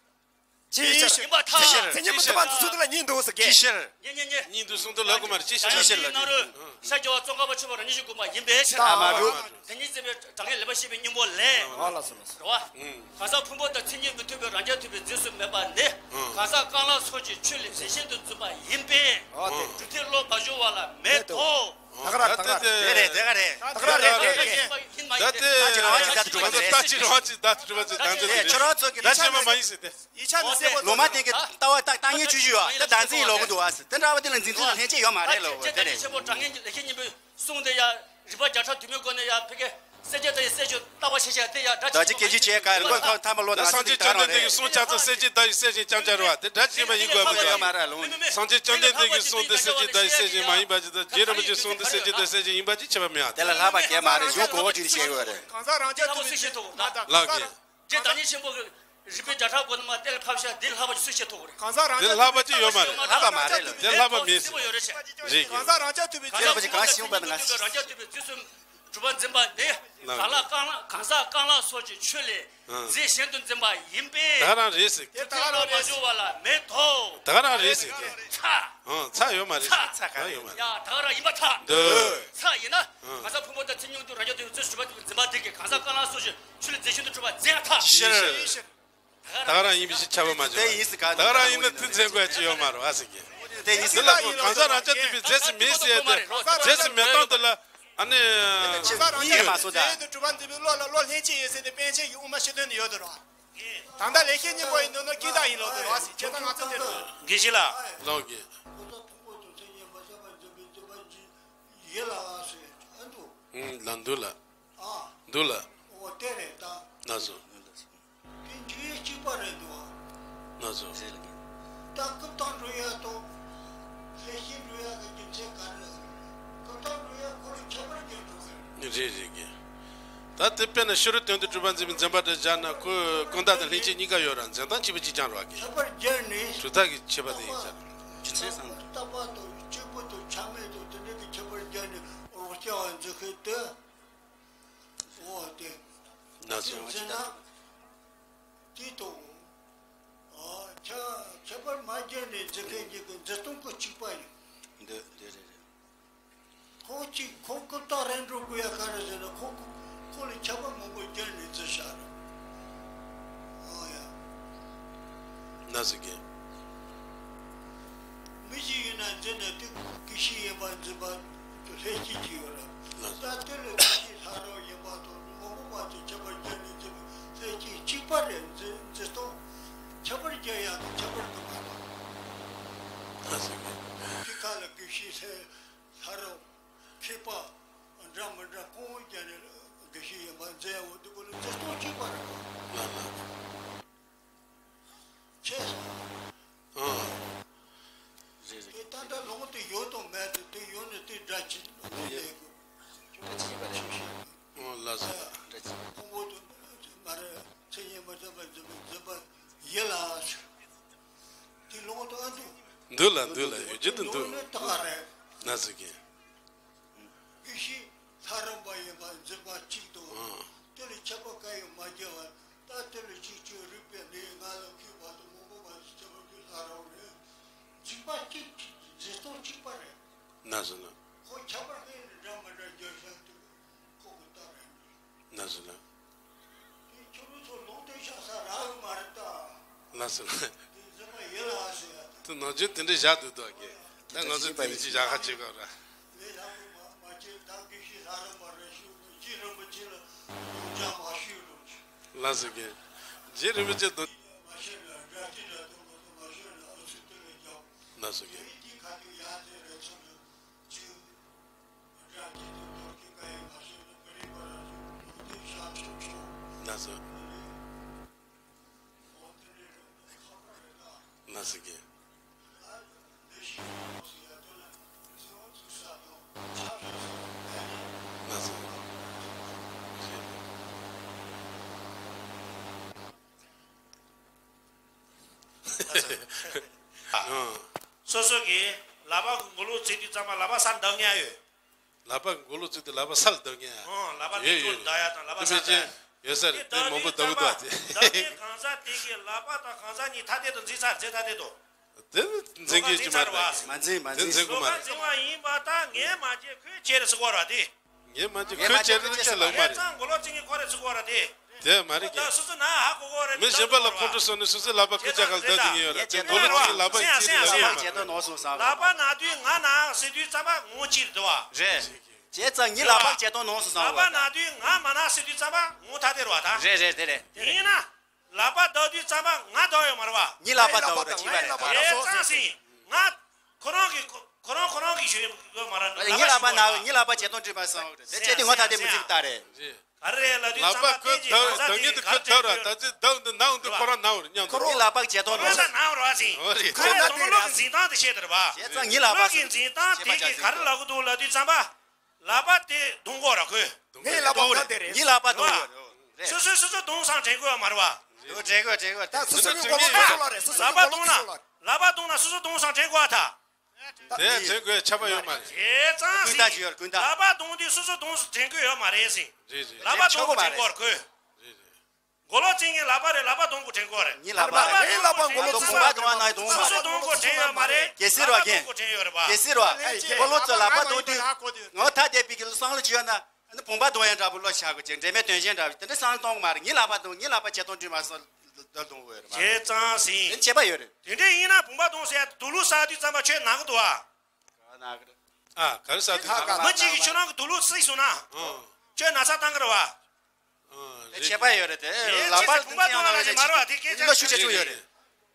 ཅིའི་ཕྱིར། ཡིན་པར་ཐལ། ཅིའི་ཕྱིར། མཚན་ཉིད་མི་མཐུན་པ་འདི་ཚོ་དེ་ལ་གཉིས་འདུག་ཟེར་གི། ཅིའི་ཕྱིར། གཉིས་གཉིས་གཉིས། གཉིས་འདུག་གསུང་དོན་ལབ་དགོས་མ་རེད། ཅིའི་ཕྱིར། ཅིའི་ཕྱིར་ལབ་དགོས། ཤཱཀྱ་པ་ཙོང་ཁ་པ་ཆེན་པོ་རང་བཞིན་གྱིས་བསྒོམས་པ་ཡིན་པས། ཨ་མ་རུ། དེ་ཉིད་འཛིན་པའི་དྲང་ངེས་ལེགས་པར་ཤེས་པའི་སྙིང་པོ་ལས། ཨ་ལ་སོ་ལ་སོ། རེད་བ། གང་ཟག་ཕུང་པོ་དང་མཚན་ཉིད་མི་མཐུན་པའི་རང་རྐྱ་ཐུབ་པའི་རྫས་སུ་མེད་པ་ནི། གང་ཟག་རྐང་ལག་སོགས་ཀྱི་ཆོས་ལས་རྫས་གཞན་དུ་འཛིན་པ་ཡིན་པས། འོ་དེ། སྒྲུབ་ཐབས་བློ་མ་བྱུང་བ་ལ་མེད་དོ། ད་ག་ར་ད་ག་ར། དེ་རེད་དེ་ག་རེད། ད་ག་ར་རེད། ད་ག་ར་རེད། ད་དེ་ད་ཅི་རང་ཅི་ད་དུ་གྲུབ་པ་ད་ཅི་རང་ཅི་ད་དུ་གྲུབ་པ་ད་དེ་ཁྱོད་རང་ཚོ་གི་ད་ཅི་མ་མ་ཡིན་ཟེར་ཏེ། ཡིག་ཆ་འདི་གསལ་པོ། ལོ་མ་དེ་གི་ལྟ་བ་ལྟ་ལྟ་ངན་བཅུ་བཞི་ཡོད་ད་བདག་འཛིན་ཡིན་ལོག་གི་འདུག་ཨ་ཟེར། དེ་འདྲ་བ་དེ་ལ་འཛིན་ཚུལ་ལ་ལྷན་སྐྱེས་ཡོད་མ་རེད་ལོ། དེ་རེད། ཆེན་པོ་དྲང་ངེས་ཀྱི་ལེགས་བཤད་སྙིང་པོའི་གསུང་དེ་ཡང་རིགས་པ་བརྒྱ་ཕྲག་དུ་མའི་སྒོ་ནས་ཡང་ཕ་གི་སེལ་བྱེད་དང་ཡི་སེལ་བྱེད་བརྟག་པ་ཞིབ་བྱས་དེ་ཡང་སྒྲ་ད་ཅི་སྐད་ཆ་བྱས་ག་རེ་ཁོ་ཐ་མ་ལོ་ན་སངས་རྒྱས་བཅོམ་ལྡན་འདས་ཀྱི་གསུང་ཆ་ཚང་སེལ་བྱེད་བརྡ་ཡི་སེལ་བྱེད་རྐྱང་རྐྱང་རེད་བ། དེ་སྒྲ་ཅན་པ་ཡིན་དགོས་མི་འདུག་ཡོད་མ་རེད་ལོ། སངས་རྒྱས་བཅོམ་ལྡན་འདས་ཀྱི་གསུང་དེ་སེལ་བྱེད་བརྡ་ཡི་སེལ་བྱེད་མ་ཡིན་པ་ཅི་ལྟར་རྗེ་རིན་པོ་ཆེའི་གསུང་དེ་སེལ་བྱེད་བརྡ་ཡི་སེལ་བྱེད་ཡིན་པ་ཅི་ཁྱད་པར་མེད་ཨ། དེ་ལ་ལྷག་པ་གང་ཡང་མ་རེད། གཞུང་གོ་བ་བྲིས་ནས་བཤད་དགོས་རེད། གང་ཟག་རང་རྐྱ་ཐུབ་པའི་ལྷག་གི། རྗེ་བདག་ཉིད་ཆེན་པོ་གི་རིགས་པའི་བརྒྱ་ཕྲག་སྒོ་ནས་མར་གཏན་ལ་ཕབ་བཞག་འདི་ལ་ལྷག་པ་ཅིག་སུས་བཤད་ཐུབ་ཀྱི་རེད། གང་ཟག་རང་དེ་ལྷག་པ་ཅིག་ཡོད་མ་རེད། ལྷག་པ་མ་རེད་ལ། དེ་ལྷག་པ་མེད་ཟེར། རེད་ཀྱི། གང་ཟག་རང་རྐྱ་ཐུབ་པའི་རྗེས་ལྷག་པ་ཅིག་གང་ཞིག་ཡོང་པ་ན་ང་ཞིག་རང་རྐྱ་ཐུབ་པའི་རྗེས་སུ་གྲུབ་པ་འཛིན་པ་འདི། གང་ལག་རྐང་ལག་གང་ཟག་རྐང་ལག་སོགས་ཀྱི་ཆོས་ལས་རྫས་གཞན་དུ་འཛིན་པ་ཡིན་པས། ད་རང་རེད་ཟེར། དེ་ལྟར་མ་བྱུང་བ་ལ་མེད་དོ། ད་རང་རེད་ཟེར། ཚ། ཨང་། ཚ་ཡོད་མ་རེད། ཚ། ཚ་ག་རེ་ཡོད་མ་རེད། ཡ་ད་ག་རང་ཡིན་པར་ཐལ། འདོད། ཚ་ཡིན་ན། གང་ཟག་ཕུང་པོ་དང་མཚན་ཉིད་དུ་རང་རྐྱ་ཐུབ་པའི་རྫས་སུ་གྲུབ་པ་འཛིན་པ་དེ་གིས་གང་ཟག་རྐང་ལག་སོགས་ཀྱི་ཆོས་ལས་རྫས་གཞན་དུ་གྲུབ་པ་འཛིན་ཡང་ཐལ། ཕྱིར། ད་ག་རང་ཡིན་པའི་ཕྱིར་ཁྱབ་པ་མ་བྱུང་བ། དེ་ཡིན་ཟེར་ག་ད་ག་རང་ཡིན་ན་དེ་འཛིན་དགོས་ཡ་ཅི་ཡོད་མ་རེད་བ་ཟེར་གི། དེ་ཡིན་ཟེར། དེ་ལ་གང་ཟག་རང་རྐྱ་ཐུབ་པའི་རྫས་སུ་མེད་ཟེར་ཡ་དེ། རྫས་སུ་མེད་སྟངས་དེ་ལ་ཨ་ནི། གང་ཟག་རང་རྐྱ་ཐུབ་པའི་རྫས་དུ་གྲུབ་པ་འཛིན་པའི་བློ་ལ་བློ་ལྷན་སྐྱེས་ཡོད་ཟེར་ཏེ་པཎ་ཆེན་གྱི་དབུ་མ་སྤྱི་དོན་ནས་ཡོད་དོ་ར། ད་ལྟ་ལེགས་བཤད་སྙིང་པོ་ཡི་ནང་ན་ཀི་ཏ་ཡིན་ལོ་དོ་ར་ཟེར། བྱས་ཙང་ང་ཚོ་དེ་རེད། དགེ་བཤེས་ལགས། ལགས་ཀྱི། ལ་འདུག་ལ། ཨ་འདུག། ཨུམ། ལ་འདུག་ལ། ཨ། འདུག་ལ། འོ་དེ་རེད་ད། ལགས་སོ། དེ་འཇུག་ཡུལ་གཅིག་པ་རེད་འདུག་ཨ། ལགས་སོ། ད་རྐུབ་སྟེགས་འགྲོ་ཡ་དང་། ལྷས་བྱིན་འགྲོ་ཡ་གི་རྒྱུ་མཚན་ག་རེ་རེད། རྐུབ་སྟེགས་འགྲོ་ཡ་ཁོ་རང་ཁྱད་པར་གྱི་འགྲོ་གི་རེད། རེད་རེད་གི། ད་དེ་དཔེར་ན་ཕྱི་རོལ་དོན་དུ་གྲུབ་པ་འཛིན་པའི་འཛིན་པ་དེ་སྦྱར་ན་ཁོ་ཀུན་བརྟགས་དང་ལྷན་སྐྱེས་གཉིས་ཀ་ཡོད་ར། འཛིན་སྟངས་གཅིག་པ་གཅིག་རྐྱང་རེད་བ་གི། ཁྱད་པར་སྦྱར་ནས། གྲུབ་མཐའ་གི་ཁྱད་པར་དེ་ཡིན་ས་རེད། རྒྱུ་མཚན་བསམ། རྟག་པ་དང་གཅིག་པུ་དང་ཆ་མེད་དང་དེ་འདྲ་གི་ཁྱད་པར་སྦྱར་ནས་རོ་སྐྱ་བ་འཛིན་མཁན་དེ། འོ་དེ། ན་ཚོད། ཅི་ཟེར་ན། དེ་དང་། ཨ། ཁྱད་ཁྱད་པར་མ་སྦྱར་ནས་འཛིན་མཁན་གཉིས་ཀྱི་འཛིན་སྟངས་ཀྱི་གཅིག་པ་ཡིན། འདི་འདི་རེད་རེད། ཁོ་གཅིག་ཁོ་རྐུབ་སྟེགས་རེད་འགྲོ་དགོས་ཡ་ག་རེ་ཟེར་ན་ཁོ་ཁོ་ལ་ཁྱད་པར་མང་པོ་སྦྱར་ནས་འཛིན་བཞག་རེད། ཨ་ཡ། ན་ཟེར་གི། མི་ཞིག་ཡིན་ན་འཛིན་ན་དེ་དགེ་བཤེས་ཡིན་པ་འཛིན་པ་དེ་ལྷས་སྐྱེས་ཀྱི་ཡོད་རེད། ལགས་སོ། ད་དེ་ལ་དགེ་བཤེས་ལྷ་རམས་ཡིན་པ་དང་མང་པོ་བ་དེ་ཁྱད་པར་སྦྱར་ནས་འཛིན་པའི་ལྷས་སྐྱེས་གཅིག་པ་རེད། འཛིན་འཛིན་སྟངས་ཁྱད་པར་སྦྱར་ཡག་གི་ཁྱད་པར་དུ་མ་གཏོགས། ལགས་སོ། དེ་ཁ་ལ་དགེ་བཤེས་ལྷས་ལྷ་རམས་མཁས་པ་འདྲ་མི་འདྲ་གང་སྦྱར་ནས་དགེ་བཤེས་ཡིན་པ་འཛིན་ཡག་འོ་དེ་ཀུན་ལ་འཛིན་སྟངས་གཅིག་པ་རེད། ལགས་ལགས། ཆེ་སོང་། ཨང་། རེད་རེད། དེ་ད་ལྟ་ལུང་དེ་ཡོད་དང་མེད་དེ་དེ་ཡོད་ནི་དེ་སྒྲ་ཅིག་ལུང་ཡོད་ལས་དགོས། སྒྲ་ཅིག་ཡིན་པ་རེད། ཨང་། ལགས་སོ། འདུག་ལ་འདུག་ལ་ཡོད་རྒྱུ་དུ་འདུག་ཡོད་ནི་ཏག་རེད། ན་ཟེར་གི། ཀུན་གཞི་ལྷ་རམས་པ་ཡིན་པ་འཛིན་པ་གཅིག་དང་། ཨང་། དེ་ལས་ཁྱད་པར་གང་ཡང་མ་སྐྱེ་བ། ད་དེ་ལས་གཅིག་གཅིག་རིག་པའི་གནས་ང་ལ་མཁས་པ་དང་མང་པོ་མ་ཞིག་ཁྱད་པར་གྱི་ལྷ་རམས་རེད། འཛིན་པ་གཅིག་འཛིན་སྟངས་གཅིག་པ་རེད། ན་ཟེར་ན། ཁོ་ཁྱད་པར་གང་ཡང་འདྲ་མི་འདྲ་རྒྱབ་བཞག་དུས་ཁོ་གི་རྟགས་རེད། ན་ཟེར་ན། དེ་ཁྱོད་རང་ཚོ་ལུང་བསྟན་བྱ་ས་རག་གི་མ་རེད་ད། ལགས་སོ། དེ་འཛིན་པ་ཡིན་ལ་ཟེར་ཡ་ད། དེ་ནང་ཆེན་དེ་འདྲའི་བཞག་འདུག་ད་གི། ད་ང་ཚོ་དེ་འདྲ་ཅིག་བཞག་ཁ་བྱེད་དགོས་ར། ལས་སླ་པོ་མ་མ་བྱེད་ད་གི་ཤི་ལྷ་རམས་པ་རེ་ཞུ་གི་རྗེ་རིན་པོ་ཆེ་ལ་ཡོང་ཅང་མ་ཞུས་རུང་། ལགས་སོ་གི། རྗེ་རིན་པོ་ཆེ་དང་། མ་ཤེས་ན་འདྲ་ཅི་འདྲ་དང་མ་ཤེས་ན་ཨུ་ཚུགས་དེ་ལས་རྒྱབ། ལགས་སོ་གི། དེ་དེ་ཁ་ཐུག་ཡ་དེ་རེ་ཚོ་ནི་ཅི། ན་ཟེར། ན་ཟེར་གི། ན་ཟེར། ཨ། སོ་སོ་གིས་ལག་པ་གི་མགོ་ལོག་བཙུགས་དུས་ཙམ་པ་ལག་པ་སར་འདེགས་མཁན་ཡོད། ལག་པ་གི་མགོ་ལོག་བཙུགས་དུས་ལག་པ་སར་འདེགས་མཁན་ཡོད། ཨོ། ལག་པ་ཡོད་དེ་ཡོད། ཚུར་འདེགས་ཡ་དང་ལག་པ་སར་འདེགས་ཡ། ཡོད་ས་རེད། དེ་མང་པོ་ལྟ་བུ་འདུག་ཨ། དེ་འདེགས་མཁན་གང་ཟག་དེ་གི་ལག་པ་དང་གང་ཟག་གཉིས་ཐ་དད་དུ་འཛིན་ས་རེད། འཛིན་ཐ་དད་དུ། དེ་འཛིན་མཁན་ཅིག་མ་རེད། མ་འཛིན་མ་འཛིན། དེ་འཛིན་དགོས་མ་རེད། འཛིན་པ་ཡིན་པ་ད་ངས་མ་བྱས་ཁོས་བྱས་རེད་ཟེར་གོ་ར་དེ། ངས་མ་བྱས་ཁོས་བྱས་རེད་ཅེས་ལབ་མ་རེད། ཁྱེད་ཚང་མགོ་ལོག་བཙུགས་མཁན་ཁོ་རེད་ཟེར་གོ་ར་དེ། དེ་མ་རེད་ཀྱི། ད་སོ་སོ་ན་ཧ་གོ་གོ་རེད། མི་གཞན་པ་ལ་ཁོང་ཁྲོ་ཟ་ནས་སོ་སོའི་ལག་པ་ཁོས་བཅག་ག་ལ་བསྡད་དེ་ཡིན་ཡོད་རེད། དེ་མགོ་ལོག་ཅིག་ལག་པ་ཡིན་ཅིག་ལབ་མ་རེད། ལག་པ་ན་དུས་ང་ན་ཟེར་དུས་ཙམ་པ་ངོ་གཅིག་རེད་དོ། རེད། བྱས་ཙང་ངའི་ལག་པ་བྱས་དོན་ནོར་སོང་བསམ། ལག་པ་ན་དུས་ང་མ་ན་ཟེར་དུས་ཙམ་པ་ངོ་ཐ་དད་རེད་བ་ད། རེད་རེད་དེ་རེད། དེ་ཡིན་ན། ལག་པ་བརྡབ་དུས་ཙམ་པ་ང་བརྡབ་ཡོད་མ་རེད་བ། ངའི་ལག་པ་བརྡབ་རེད། བྱས་པ་རེད། ད་རེད་ཙང་ཟིན། ང་ཁོ་རང་གི་ཁོ་ཁོ་རང་ཁོ་རང་གི་ཞུ་ཡོད་མ་རེད། ངའི་ལག་པ་ན་ངའི་ལག་པ་བྱས་དོན་འགྲིག་པ་བསམ་རེད། དེ་བྱས་དུས་ངོ་ཐ་དད་མི་འགྲིག་ད་རེད། ག་རེ་རེད་ལབ་དུས་ལག་པ་ཙམ་པ་ཁོས་དེ་གི་གང་ཟག་དེ་གི་ག་རེ་བྱས་ཡོད་རེད། ད་ཚེ་བརྡབ་འདི་ནའང་འདི་ཁོ་རང་ནའང་རེད་སྙམ་དུ། ཁོ་རང་ལག་པ་བྱས་དོན་ཁོ་རང་ད་ནའང་རེད་བ་ཟིན། ཨོ་རེད། ཁོ་རང་དུང་ལོག་གི་འཛིན་སྟངས་དེ་བཤད་དེ་རེད་བ། བྱས་ཙང་ངའི་ལག་པ་ལོག་གི་འཛིན་སྟངས་དེ་གི་ག་རེ་ལབ་གི་འདུག་ལབ་དུས་ཙམ་པ། ལག་པ་དེ་རྡུང་དགོས་ར་ཁོས། ངའི་ལག་པ་ག་དེ་རེད། ངའི་ལག་པ་རྡུང་དགོས་རེད། སོ་སོས་སོ་སོ་རྡུང་སང་དྲན་དགོས་ཡ་མ་རེད་བ། རེད་རེད་རེད། ད་སོ་སོ་གི་མགོ་ལོག་སོ་སོ་ལ་རེད། སོ་སོ་ལག་པ་རྡུང་ན་ལག་པ་རྡུང་ན་སོ་སོ་རྡུང་སང་དྲན་དགོས་ཡ་ད། དེ་དྲན་དགོས་ཡ་ཆ་པ་ཡོད་མ་རེད། བྱས་ཙང་ཀུན་ད་ཟིན། ཅི་ཡོད་ཀུན་ད། ལག་པ་རྡུང་དུས་སོ་སོ་རྡུང་དྲན་དགོས་ཡོད་མ་རེད་ཟིན། རེད་རེད། ལག་པ་རྡུང་དགོས་དྲན་དགོས་ར་ཁོས། རེད་རེད། མགོ་ལོག་བཙུགས་མཁན་ལག་པ་རེད། ལག་པ་རྡུང་དགོས་དྲན་དགོས་རེད། ངའི་ལག་པ་ལག་པ་རེད། ངའི་ལག་པ་མགོ་ལོག་བཙུགས་ས་དེ་བ་ན་རྡུང་མ་སོ་སོ་རེད། རྡུང་དགོས་དྲན་ཡོད་མ་རེད། གལ་སྲིད་ར་ལག་པ་རྒན། རྡུང་དགོས་དྲན་ཡོད་རེད་པ། གལ་སྲིད་ར་མགོ་ལོག་ཚོས་ལག་པ་རྡུང་དུས་ངོ་ཐ་དད་པའི་གི་བསམ་བློ་ཅིག་ཡོད་ན། ཨ་ནི་བུམ་པ་རྡུང་ཡ་འདྲ་པོ་བློ་ཆགས་དགོས་ཅིག་འབྲེལ་མེད་དོན་གཞན་འདྲ་པོ་དེ་འདྲ་བསམ་བློ་གཏོང་གི་མ་རེད། ངའི་ལག་པ་རྡུང་ངའི་ལག་པ་བྱས་དོན་འགྲིག་མ་སོང་། རྡུང་དགོས་རེད་པ། བྱས་ཙང་ཟིན། དེ་ནས་ཁྱད་པར་ཡོད་རེད། དེ་འདྲ་ཡིན་ན་བུམ་པ་རྡུང་ཟེར་ཡ་དུག་ལོག་ཟ་དུས་ཙམ་པ་ཁྱོད་ན་གི་འདུག་ཨ། ག་ན་གི་རེད། ཨ། ག་རེ་ཟ་དུས་ཁ་ཁ་མི་གཅིག་གིས་ཁྱོད་རང་གི་དུག་ལོག་བསྲེགས་སོང་ན། ཨ། ཁྱོད་ན་ཚ་བཏང་གི་རེད་བ། ཨ། རེད། ཁྱད་པར་ཡོད་རེད་དེ། ཨེ། ལག་པ་ཁྱེད་ཚོ་བུམ་པ་རྡུང་ན་ལ་ཅིག་མ་རེད་བ། དེ་སྐད་ཆ་བློ་ཤུགས་ཆེ་ཆུང་ཡོད་རེད།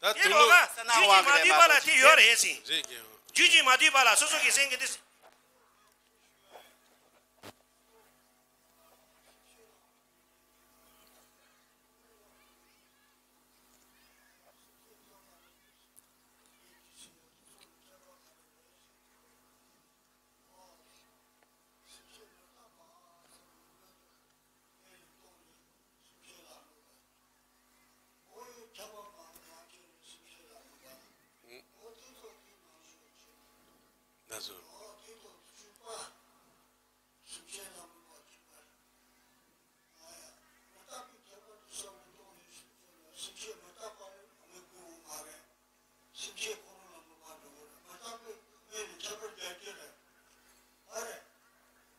ད་དེ་དུག་ལོག་ལོག་ས་ན་རྒྱུད་ཀྱིས་མ་བསྡུས་པ་ལ་དེ་ཡོད་རེད་ཟིན། རེད་ཀྱི། རྒྱུད་ཀྱིས་མ་བསྡུས་པ་ལ་སོ་སོ་གིས་སེམས་ཀྱི་འདི། ལགས་སོ། སེམས་ཅན་ལ་མོས་པ་སྐྱེས་པ་རེད། ང་ཡང་མི་རྟག་པའི་ཁྱད་པར་དུ་བསམ་བློ་གཏོང་ནས་སེམས་ཅན་ལ་སེམས་ཅན་མི་རྟག་པ་ལ་མོས་དགོས་པ་མ་རེད། སེམས་ཅན་ཁོ་རང་ལ་མོས་པ་འགྲོ་དགོས་རེད། མི་རྟག་པའི་ངོས་ནས་ཁྱད་པར་རྒྱག་རྒྱུ་རེད། མ་རེད།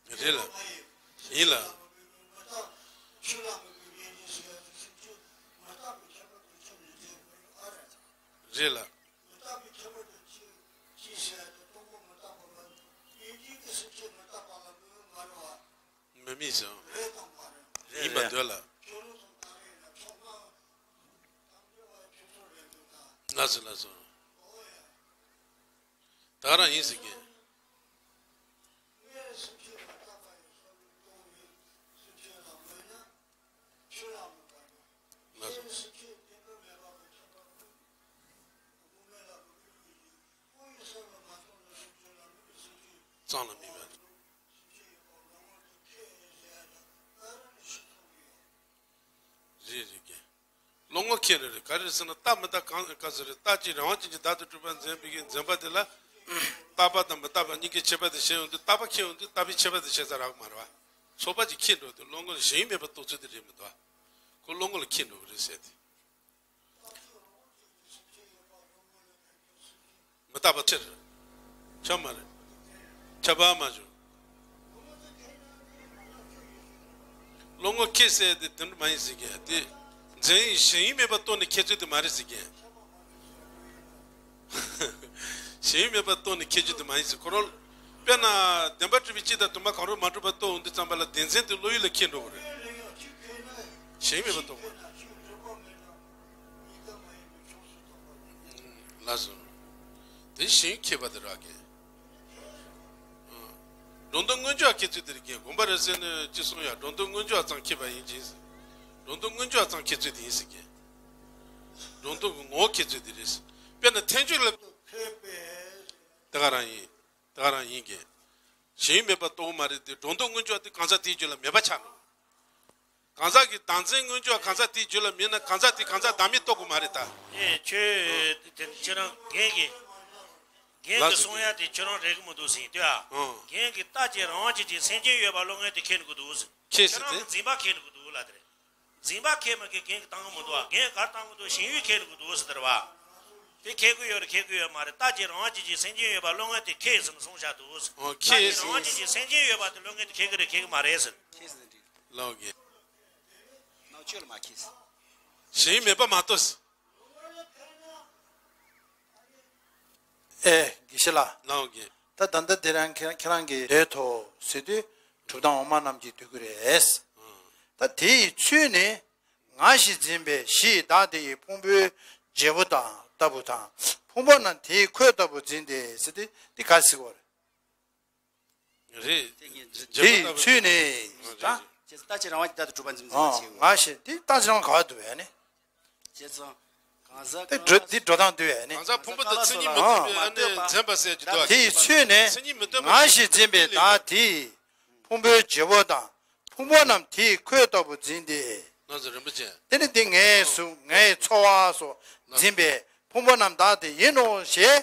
རེད་ལ། མ་ཡིན། ཡིན་ལ། སེམས་ཅན་ལ་མོས་པའི་མི་རྟག་ཆོས་ལ་མོས་པའི་ཉན་ཅིང་ཟེར་ཡ་དེ་སེམས་ཅན་མི་རྟག་པའི་ཁྱད་པར་དུ་བཅུག་ནས་བྱེད་དགོས་རེད། མ་རེད། རེད་ལ། མི་རྟག་པའི་ཁྱད་པར་དུ་ཅི་ཅི་ཟེར་ཡ་དེ་སྟོང་པ་མི་རྟག་པ་མ་ཡིན་གྱི་སེམས་ཅན་མི་རྟག་པ་ལ་མོས་པ་མ་རེད་བ། མི་མིན་ཟེར། ཡིན་པར་འདོད་ལ། ལགས་སོ་ལགས་སོ། ད་ག་རང་ཡིན་ཟེར་གི། ལགས་སོ། གཙང་ལ་མི་འབད། རེད་རེད་གི། བློ་ངོར་མཁྱེན་རེད། ག་རེ་ཟེར་ན་རྟགས་མི་རྟག་གང་ག་ཟེར་རེད། རྟག་གཅིག་རང་དབང་ཅན་གྱི་བདག་ཏུ་གྲུབ་པ་འཛིན་པའི་གི་འཛིན་པ་དེ་ལ། རྟག་པ་དང་མི་རྟག་པ་གཉིས་ཀའི་ཁྱད་པར་དེ་ཤེས་ཡོང་དུས་རྟག་པ་མཁྱེན་ཡོང་དུས་རྟག་པའི་ཁྱད་པར་དེ་ཤེས་ས་རག་མ་རེད་བ། ཚོགས་པ་ཅིག་མཁྱེན་འགྲོ་དུས་བློ་ངོར་ཞེན་ཡུལ་མེད་པར་རྟོགས་ཚུལ་དེ་རེད་མི་འདུག་བ། ཁོ་བློ་ངོར་ལ་མཁྱེན་འགྲོ་གི་རེད་ཟེར་ཏེ། མི་རྟག་པ་ཕྱིར། ཁྱབ་མ་རེད། ཁྱབ་པ་མ་བྱུང་། བློ་ངོར་མཁྱེན་ཟེར་དེ་དེ་འདྲ་མ་ཡིན་ཟེར་གི་དེ། འཛིན་ཞེན་ཡུལ་མེད་པར་རྟོགས་ནས་ཁྱེད་ཚོས་དེ་མ་རེད་ཟེར་གི། ཞེན་ཡུལ་མེད་པར་རྟོགས་ནས་ཁྱེད་ཚོས་དེ་མ་ཡིན་ཟེར་ཁོ་རང་། དཔེར་ན། བདེན་པར་གྲུབ་པའི་སྤྱི་དང་དུ་མ་གང་རུང་མ་གྲུབ་པར་རྟོགས་འོང་དུས་ཙམ་པ་ལ་བདེན་འཛིན་དེ་བློ་ཡུལ་ལ་ཁྱེད་འགྲོ་གི་རེད། ཞེན་ཡུལ་མེད་པར་རྟོགས་པ། ལགས་སོ། དེ་ཞེན་ཡུལ་མཁས་པ་དེ་རག་གི། སྒྲོ་འདོགས་མངོན་གྱུར་ཁྱེད་ཚོས་དེ་རེད་གི། དགོངས་པ་རབ་གསལ་ནས་ཅི་གསུང་ཡ། སྒྲོ་འདོགས་མངོན་གྱུར་ཙམ་མཁས་པ་ཡིན་གྱི། སྒྲོ་འདོགས་མངོན་གྱུར་ཙམ་ཁྱེད་ཚོས་དེ་ཡིན་ཟེར་གི། སྒྲོ་འདོགས་ཀྱི་ངོ་བོ་ཁྱེད་ཚོས་དེ་རེད། དཔེར་ན་ཐལ་འགྱུར་ལ། དེ་ག་རང་ཡིན། དེ་ག་རང་ཡིན་གི། ཞེན་ཡུལ་མེད་པར་རྟོགས་མ་རེད་དེ། སྒྲོ་འདོགས་མངོན་གྱུར་དེ་གང་ཟག་དེའི་རྒྱུད་ལ་མེད་པ་ཆགས་འགྲོ། གང་ཟག་གི་བདག་འཛིན་མངོན་གྱུར་གང་ཟག་དེའི་རྒྱུད་ལ་མེད་ན་གང་ཟག་དེ་གང་ཟག་བདག་མེད་རྟོགས་དགོས་མ་རེད་ད། ཨེ་ཁྱོད་དེ་ཁྱེད་རང་རྒན་གྱི། རྒན་གྱི་གསུང་ཡ་དེ་ཁྱོད་རང་རེད་གི་མི་འདུག་ཟེར་དུས་ཨ། ཨང་། རྒན་གྱི་རྟག་གཅིག་རང་དབང་ཅན་གྱི་སེམས་ཅན་ཡོད་པ་བློ་ངོར་དེ་མཁྱེན་དགོས་འདུག་ཟེར། ཁྱེད་ཟེར་ཏེ། ཁྱེད་རང་གི་འཛིན་པ་མཁྱེན་དགོས་འདུག་ལ་དེ་རེད། འཛིན་པ་མཁྱེན་མི་མཁྱེན་རྒན་གྱིས་བཏང་གི་མི་འདུག་ཨ། རྒན་གྱིས་ག་རེ་བཏང་གི་འདུག་ཞེན་ཡུལ་མཁྱེན་དགོས་འདུག་ཟེར་དེ་རེད་བ། དེ་མཁྱེན་གྱི་ཡོད་རེད་མཁྱེན་གྱི་ཡོད་མ་རེད། རྟག་གཅིག་རང་དབང་ཅན་གྱི་སེམས་ཅན་ཡོད་པ་བློ་ངོར་དེ་མཁྱེན་ཟེར་ནས་གསུངས་བཞག་འདུག་ཟེར། ཨོ་ཁྱེད་ཟེར། རྟག་གཅིག་རང་དབང་ཅན་གྱི་སེམས་ཅན་ཡོད་པ་དེ་བློ་ངོར་དེ་མཁྱེན་གྱི་རེད་མཁྱེན་གྱི་མ་རེད་ཟེར། ཁྱེད་ཟེར་ནས་འགྲིག་ལགས་ཀྱི། ནང་ཆོས་ལ་མ་ཁྱེད་ཟེར། ཞེན་ཡུལ་མེད་པ་མ་གཏོགས། ཨེ་དགེ་བཤེས་ལགས། ལགས་ཀྱི། ད་ད་ལྟ་དེ་རང་ཁྱེད་ཁྱེད་རང་གིས་རེད་དོ་ཟེར་དུས་གྲུབ་མཐའ་འོག་མ་རྣམས་ཀྱིས་འདོད་ཀྱི་རེད། ད་དེ་ཡི་ཚུལ་ནི། ང་ཞེས་འཛིན་པའི་གཞི་ཡི་བདག་དེ་ཡི་ཕུང་པོའི་བརྗེ་པོ་དང་ལྟ་བུ་དང་། ཕུང་པོ་རྣམས་དེ་ཡི་ཁོད་ལྟ་བུར་འཛིན་ཏེ་ཟེར་ཏེ་འདི་ག་ཟེར་བ་རེད། རེད། དེ་ཡི་ཚུལ་ནི། ད། རེད། ཅེས་རྟག་གཅིག་རང་དབང་གི་བདག་ཏུ་གྲུབ་པ་འཛིན་འཛིན་པ་ཨང་ཞེས་ང་ཞེས་འདི་རྟག་གཅིག་རང་ག་བ་འདུག་བས་ནི། ཅེས་སོ། གང་ཟག་དེ་གང་འགྲོ་ཟག་འདི་འགྲོ་སྟངས་འདུག་བས་ནི། གང་ཟག་ཕུང་པོ་དང་མཚན་ཉིད་མི་མཐུན་པའི་ཨ་ནི་འཛིན་པ་ཟེར་གྱི་འདུག་དེ་ཡི་ཚུལ་ནི། མཚན་ཉིད་མི་མཐུན་པ་ང་ཞེས་འཛིན་པའི་བདག་དེ་ཡི་ཕུང་པོའི་བརྗེ་བོ་དང་ཕུང་པོ་རྣམས་དེ་ཡི་ཁོད་ལྟ་བུར་འཛིན་ཏེ། ལགས་སོ་རིན་པོ་ཆེ། དེ་ནི་འདི་ངའི་གཟུགས་ངའི་ཚོར་བ་སོགས་འཛིན་པའི་ཕུང་པོ་རྣམས་བདག་དེ་ཡིན་ནོ་ཞེས།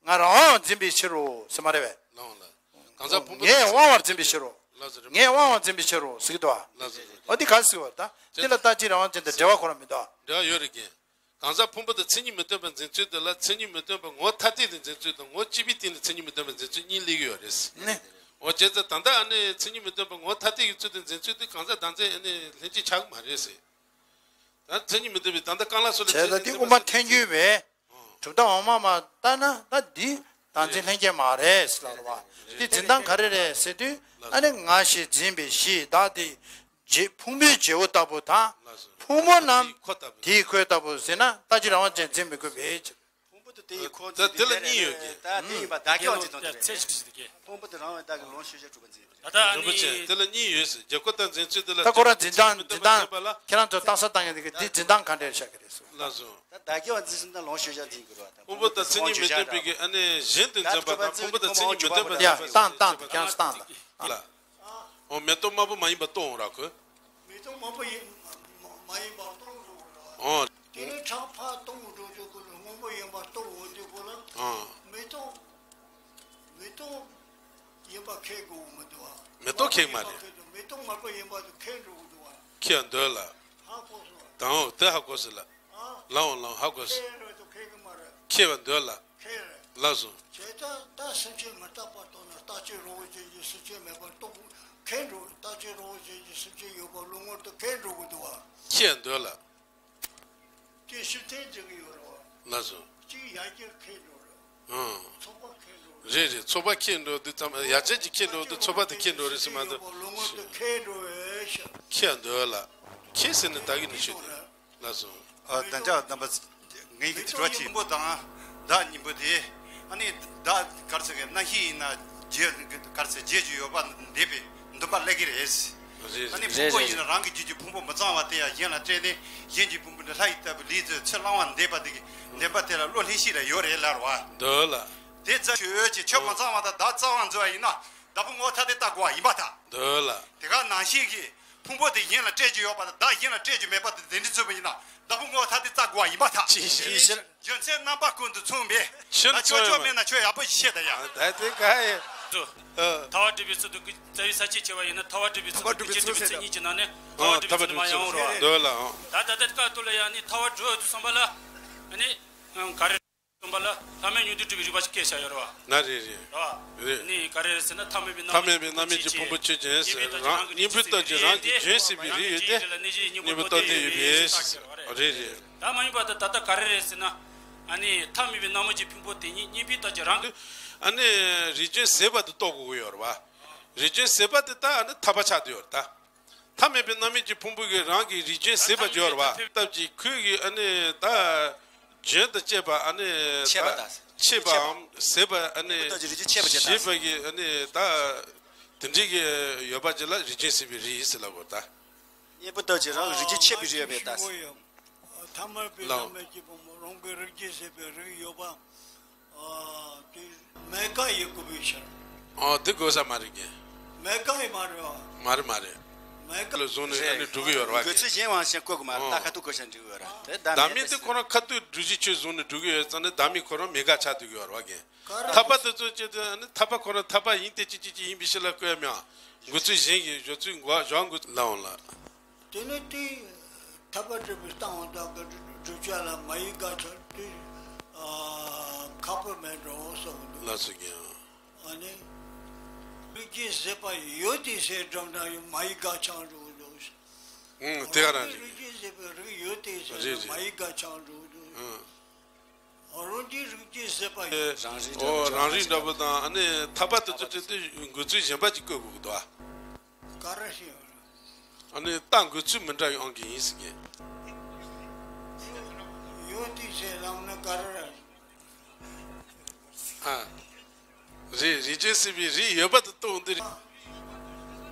ང་རང་དབང་བར་འཛིན་པའི་ཕྱིར་རོ་ཟེར་མ་རེད་པས། ལགས་འོང་ལགས། གང་ཟག་ཕུང་པོ་ངས་དང་དབང་བར་འཛིན་པའི་ཕྱིར་རོ། ལགས་སོ་རེད། ངས་དབང་བར་འཛིན་པའི་ཕྱིར་རོ་ཟེར་གྱི་འདུག་བ། ལགས་སོ་རེད། འོ་འདི་ག་རེ་ཟེར་བ་ད། དེ་ལ་རྟག་གཅིག་རང་དབང་ཅན་དང་འབྲེལ་བ་ཁོ་རང་མི་འདུག་འབྲེལ་བ་ཡོད་རེད་ཀྱི། གང་ཟག་ཕུང་པོ་དང་མཚན་ཉིད་མི་མཐུན་པར་འཛིན་ཚུལ་དེ་ལ་མཚན་ཉིད་མི་མཐུན་པ་ངོ་ཐ་དད་དུ་འཛིན་ཚུལ་དང་ངོ་གཅིག་པའི་སྟེང་ནས་མཚན་ཉིད་མི་མཐུན་པར་འཛིན་ཚུལ་གཉིས་སླེབས་ཀྱི་ཡོད་རེད། ནི། འོ་བྱས་ཙང་ད་ལྟ་ཨ་ནི་མཚན་ཉིད་མི་མཐུན་པ་ངོ་ཐ་དད་ཀྱི་ཚུལ་དུ་འཛིན་ཚུལ་དེ་གང་ཟག་བདག་འཛིན་ཨ་ནི་ལྷན་སྐྱེས་ཆགས་ཀྱི་མ་རེད་ཟེར། ད་མཚན་ཉིད་མི་མཐུན་པའི་ད་ལྟ་གང་ལ་སོགས་ལ་བྱས་ཙང་འཛིན་དེ་དབུ་མ་ཐལ་འགྱུར་བས། གྲུབ་མཐའ་འོག་མ་མ་ལྟ་ན་ད་འདི་བདག་འཛིན་ལྷན་སྐྱེས་མ་རེད་ཟེར་ལབ་རེད་བ། འདི་འཛིན་སྟངས་ག་རེ་རེད་ཟེར་དུས་ཨ་ནི་ང་ཞེས་འཛིན་པའི་གཞི་བདག་དེ་བརྗེ་ཕུང་པོའི་བརྗེ་བོ་ལྟ་བུ་དང་ཕུང་པོ་རྣམས་དེའི་ཁོད་ལྟ་བུ་ཟེར་ན་རྟག་གཅིག་རང་དབང་ཅན་འཛིན་མི་དགོས་པའི་ཕྱིར། ཕུང་པོ་དེ་དེ་ཡི་ཁོ་ད་འཛིན་དེ་ལ་གཉིས་ཡོད་ཀྱི། ད་དེ་ཡིན་པ་བདག་གི་དབང་འཛིན་སྟངས་དེ་རེད། ཕུང་པོ་དེ་རང་བའི་བདག་གི་ལོངས་སྤྱོད་བྱ་གྲུབ་པ་འཛིན་པ་རེད། ད་ལྟ་ཨ་རིན་པོ་ཆེ་ནི་དེ་ལ་གཉིས་ཡོད་ཟེར་རྒྱལ་ཁོ་ད་འཛིན་ཚུལ་དེ་ལ་ད་ཁོ་རང་འཛིན་སྟངས་འཛིན་སྟངས་ཁྱེད་རང་ཚོ་རྟགས་གསལ་བཏང་ཡ་དེ་གི་འདི་འཛིན་སྟངས་ག་འདྲ་བཞག་གི་རེད་ཟེར། ལགས་སོ། ད་བདག་གི་དབང་འཛིན་སྟངས་ལོངས་སྤྱོད་བྱ་འཛིན་དགོས་རེད་བ། ད་ཕུང་པོ་དང་མཚན་ཉིད་མི་མཐུན་པའི་གི་ཨ་ནི་གཞན་དུ་འཛིན་པ་དང་ཕུང་པོ་དང་མཚན་ཉིད་མི་མཐུན་པ་ཡ་འཛིན་པ་བཏང་བཏང་ད་ཁྱེད་རང་ཚོ་བཏང་ད། ལ། འོ་མེ་ཏོག་དམར་པོ་མ་ཡིན་པ་སྟོང་ར་ཁོ། མེ་ཏོག་དམར་པོ་ཡིན་མ་མ་ཡིན་པ་སྟོང་འགྲོ་གི་རེད་བ། འོ། དེ་ནས་ཁྲག་ཕར་སྟོང་འགྲོ་དུས་ཁོ་ལ་སྔོན་པོ་ཡིན་པ་སྟོང་འོང་དུས་ཁོ་ལ། འོ། མེ་ཏོག་མེ་ཏོག་ཡིན་པ་ཁེལ་དགོས་མི་འདུག་བ། མེ་ཏོག་ཁེལ་མ་རེད། མེ་ཏོག་དམར་པོ་ཡིན་པ་དེ་ཁེལ་འགྲོ་གི་འདུག་བ། ཁེལ་འདོད་ལ། ཧ་གོ་སོང་། དང་འོ་དེ་ཧ་གོ་སོང་ལ། ལའོ་ལའོ་ཧ་གོ་སོང་། ཁེལ་བ་འདོད་ལ། ལགས་སོ། བྱས་ཙང་ད་སེམས་ཅན་མི་རྟག་པ་རྟོགས་ན་རྟག་གཅིག་རང་དབང་ཅན་གྱི་སེམས་ཅན་མེད་པར་རྟོགས་ཁེལ་འགྲོ། རྟག་གཅིག་རང་དབང་ཅན་གྱི་སེམས་ཅན་ཡོད་པ་བློ་ངོར་དུ་ཁེལ་འགྲོ་གི་འདུག་བ། ཁེལ་འདོད་ལ། དེ་ཕྱིར་འཐེན་འཛིན་གྱི་ཡོད་རེད་བ། ལགས་སོ། གཅིག་ཡར་རྒྱས་ཁེལ་འགྲོ་རེད། ཨང་། ཚོགས་པ་ཁེལ་འགྲོ་རེད། རེད་རེད། ཚོགས་པ་ཁེལ་འགྲོ་དུས་ཙམ་ཡར་རྒྱས་ཀྱི་ཁེལ་འགྲོ་དུས་ཚོགས་པ་དེ་ཁེལ་འགྲོ་རེད་ཟེར་མ་གཏོགས། བློ་ངོར་དུ་ཁེལ་འགྲོ་བས་ཤ། ཁེལ་འདོད་ལ། ཁེལ་ཟེར་ནས་ད་གིན་ནས་ཤོད་དེ། ལགས་སོ། ཨ་ད་ཅག་རྣམ་པ་ངའི་གི་དྲི་བ་གཅིག་སྙིང་པོ་དང་བདག་སྙིང་པོ་དེ་ཨ་ནི་བདག་ག་རེ་ཟེར་གི་རྣམ་ཤེས་ཡིན་ན་རྗེས་ག་རེ་ཟེར་རྗེས་ཀྱི་ཡོད་པ་འདས་པའི་འདུན་པ་སླེབས་ཀྱི་རེད། རེད། ཨ་ནི་རེད་ཕུང་པོ་རེད་ཡིན་ན་རང་གི་རྒྱུད་ཀྱི་ཕུང་པོ་མི་གཙང་བ་དེ་ཡང་གཞན་ལ་སྤྲད་ནས་གཞན་གྱི་ཕུང་པོ་འདི་ལྷ་ཡི་ལྟ་བུ་ལུས་ཚོད་ཚེ་བླང་བ་འདས་པ་དེ་གི་བདེན་པ་དེ་ལ་བློ་ལྷན་སྐྱེས་ལ་ཡོད་རེད་ལབ་རེད་བ། འདོད་ལ། དེ་ཙམ་ཁྱོད་ཀྱིས་ཁྱོད་མ་གཙང་བ་དང་བདག་གཙང་བ་འཛིན་པ་ཡིན་ན་བདག་པོ་ངོ་ཐ་དད་ལྟ་དགོས་པ་ཡིན་པ་དང་། འདོད་ལ། དེ་ག་ནང་བཞིན་གྱི་ཕུང་པོ་དེ་གཞན་ལ་སྤྲད་རྒྱུ་ཡོད་པ་དང་བདག་གཞན་ལ་སྤྲད་རྒྱུ་མེད་པ་དེ་འདི་འདྲ་མཚོན་པ་ཡིན་ན་ ལྟ་བུ་ངོ་ཐ་དེ་རྩ་དགོས་པ་ཡིན་པ་ཐག་ཅིའི་ཕྱིར། རྒྱུ་མཚན་རྣམ་པ་ཀུན་ཏུ་མཚུངས་པས། ཕྱིར་ད་ཆོས་ཕྱོགས་མེད་ན་ཆོས་ཡག་པོ་ཞིག་ཤེས་ད་ཡ། ད་དེ་ག་ཡེ། ཐལ་བ་སྒྲིབ་པའི་ཚུལ་དུ་རྩ་བའི་ས་བཅད་ཕྱེ་བ་ཡིན་ན་ཐལ་བ་སྒྲིབ་པའི་ཚུལ་དང་རྒྱུ་མཚན་སྒྲིབ་པའི་ཚུལ་གཉིས་ཀྱི་ནང་ནས་ཐལ་བ་སྒྲིབ་པའི་ཚུལ་ལ་མ་ཡོང་བ་རེད་བ། འདོད་ལ། ད་ད་ལྟ་སྐབས་ཐོག་ལ་ཡང་ནི་ཐལ་བ་སྒྲིབ་པའི་ཚུལ་བསམ་པ་ལ་ནི་ག་རེ། གསུམ་པ་ལ་ལྷག་མེད་ཉོན་དུ་སྒྲིབ་པའི་རིགས་པ་ཞིག་བཀལ་བཞག་ཡོད་རེད་བ། ན་རེ་རེ། རེད་བ། རེད། ནི་ག་རེ་ཟེར་ན་ཐ་མལ་པའི་ཐ་མལ་པའི་རྣམ་སྨིན་གྱི་ཕུང་པོ་ཆོས་ཅན་ཟེར་རང་གཉེན་པོའི་རྟགས་ཀྱིས་རང་གི་རྒྱུན་སྲིད་པའི་རིགས་ཡོད་དེ། གཉེན་པོའི་རྟགས་དེ་ཡོད་པས་ཟེར། རེད་རེད། ད་མ་ཡིན་པ་ད་ད་ལྟ་ག་རེ་རེད་ཟེར་ན། ཨ་ནི་ཐ་མལ་པའི་རྣམ་སྨིན་གྱི་ཕུང་པོ་དེ་ཉིད་གཉེན་པོའི་རྟགས་ཀྱིས་རང་གི། ཨ་ནི་རིགས་ཅན་ཟད་པ་དེ་རྟོགས་དགོས་ཀྱི་ཡོད་རེད་བ། རིགས་ཅན་ཟད་པ་དེ་ད་ཨ་ནི་ཐར་པ་ཆགས་བསྡད་ཡོད་རེད་ད། ཐ་མལ་པའི་རྣམ་སྨིན་གྱི་ཕུང་པོ་གིས་རང་གི་རིགས་ཅན་ཟད་པར་འགྱུར་བ་སྟབས་ཀྱིས་ཁོས་ཀྱི་ཨ་ནི་ད་རྒྱུན་དུ་སྐྱེས་པ་ཨ་ནི་ད་ཆད་པའམ་ཟད་པ་ཨ་ནི་ཞེས་པ་གི་ཨ་ནི་ད་དེ་འདྲའི་གི་ཡོད་པ་ཅིག་ལ་རིགས་ཅན་ཟད་པའི་རིགས་ཟེར་ལབ་དགོས་ད། གཉེན་པོའི་རྟགས་ཀྱིས་རང་གི་རིགས་ཅན་ཆད་པའི་རིགས་ཡོད་པས་ད། ཐ་མལ་པའི་རྣམ་སྨིན་གྱི་ཕུང་པོ་རང་གི་རིགས་ཅན་ཟད་པའི་རིགས་ཡོད་པ། ཨ། དེ་མེད་ཀ་ཡི་དགོས་པའི་ཕྱིར། ཨ། དེ་དགོས་ས་མ་རེད་ཀྱི། མེད་ཀ་ཡི་མ་རེད་བ། མ་རེད་མ་རེད། མེད་ཀ་ལ་བཟུང་ནས་ཨ་ནི་འགྲོ་གི་ཡོད་རེད་བ། འགོད་ཚུལ་གཞན་དབང་ཤེས་བཀོད་དགོས་མ་རེད། ད་ཁ་ཐུག་བཀོད་བྱས་འགྲིག་གི་ཡོད་རེད། དེ་བདག་མེད་དེ་ཁོ་རང་ཁ་ཐུག་སྒྲུབ་བྱེད་ཆོས་བཟུང་ནས་འགྲོ་གི་ཡོད་ཙང་ནི་བདག་མེད་ཁོ་རང་མེད་ཀ་ཆགས་བསྡད་ཀྱི་ཡོད་རེད་བ་ཀྱི། ཐར་པ་དེ་ཚོ་བྱེད་དུས་ཨ་ནི་ཐར་པ་ཁོ་རང་ཐར་པ་ཡིན་ཏེ་ཅི་ཅི་ཅི་ཡིན་པའི་ཕྱིར་ལ་བཀོད་མི་འོང་། འགོད་ཚུལ་གཞན་གྱི་བཞག་ཚུལ་འགོད་བཞག་འགོད་ལའང་ལ། དེ་ནི་དེ་ཐར་པ་སྒྲུབ་པའི་སྟངས་དག་གི་བསྒྲུབ་བྱ་ལ་མ་ཡིག་དགག་ཆགས་དེ་ཁག་པོ་མེད་འགྲོ་བསམ་འདུག་ལགས་སོ་རྒན། ཨ་ནི། རིགས་ཅན་ཟད་པ་ཡོད་དེ་ཟེར་སྒྲུབ་ན་ཡང་མ་ཡིག་དགག་ཆགས་འགྲོ་འདུག་ཨང་། དེ་ག་རང་རེད། རིགས་ཅན་ཟད་པའི་རིགས་ཡོད་དེ་ཟེར་ན་མ་ཡིག་དགག་ཆགས་འགྲོ་འདུག་ཨང་། རང་རྒྱུད་རིགས་ཅན་ཟད་པ་ཡོད། ཨོ་རང་རིགས་འདྲ་པོ་དང་ཨ་ནི་ཐར་པ་དེ་ཚོ་བྲིས་ཏེ་འགོད་ཚུལ་གཞན་པ་ཅིག་བཀོད་དགོས་ཀྱི་འདུག་ཨ། ག་རེ་ཞིག་ཡོད་རེད། ཨ་ནི་རྟགས་འགོད་ཚུལ་མི་འདྲ་བའི་དབང་གིས་ཡིན་ཟེར་གྱི། ཡོད་དེ་ཟེར་ལབ་ན་ག་རེ་རེད། ཨ། རེད། རིགས་ཅན་ཟད་པའི་རིགས་ཡོད་པ་དེ་རྟོགས་འདི་རེད།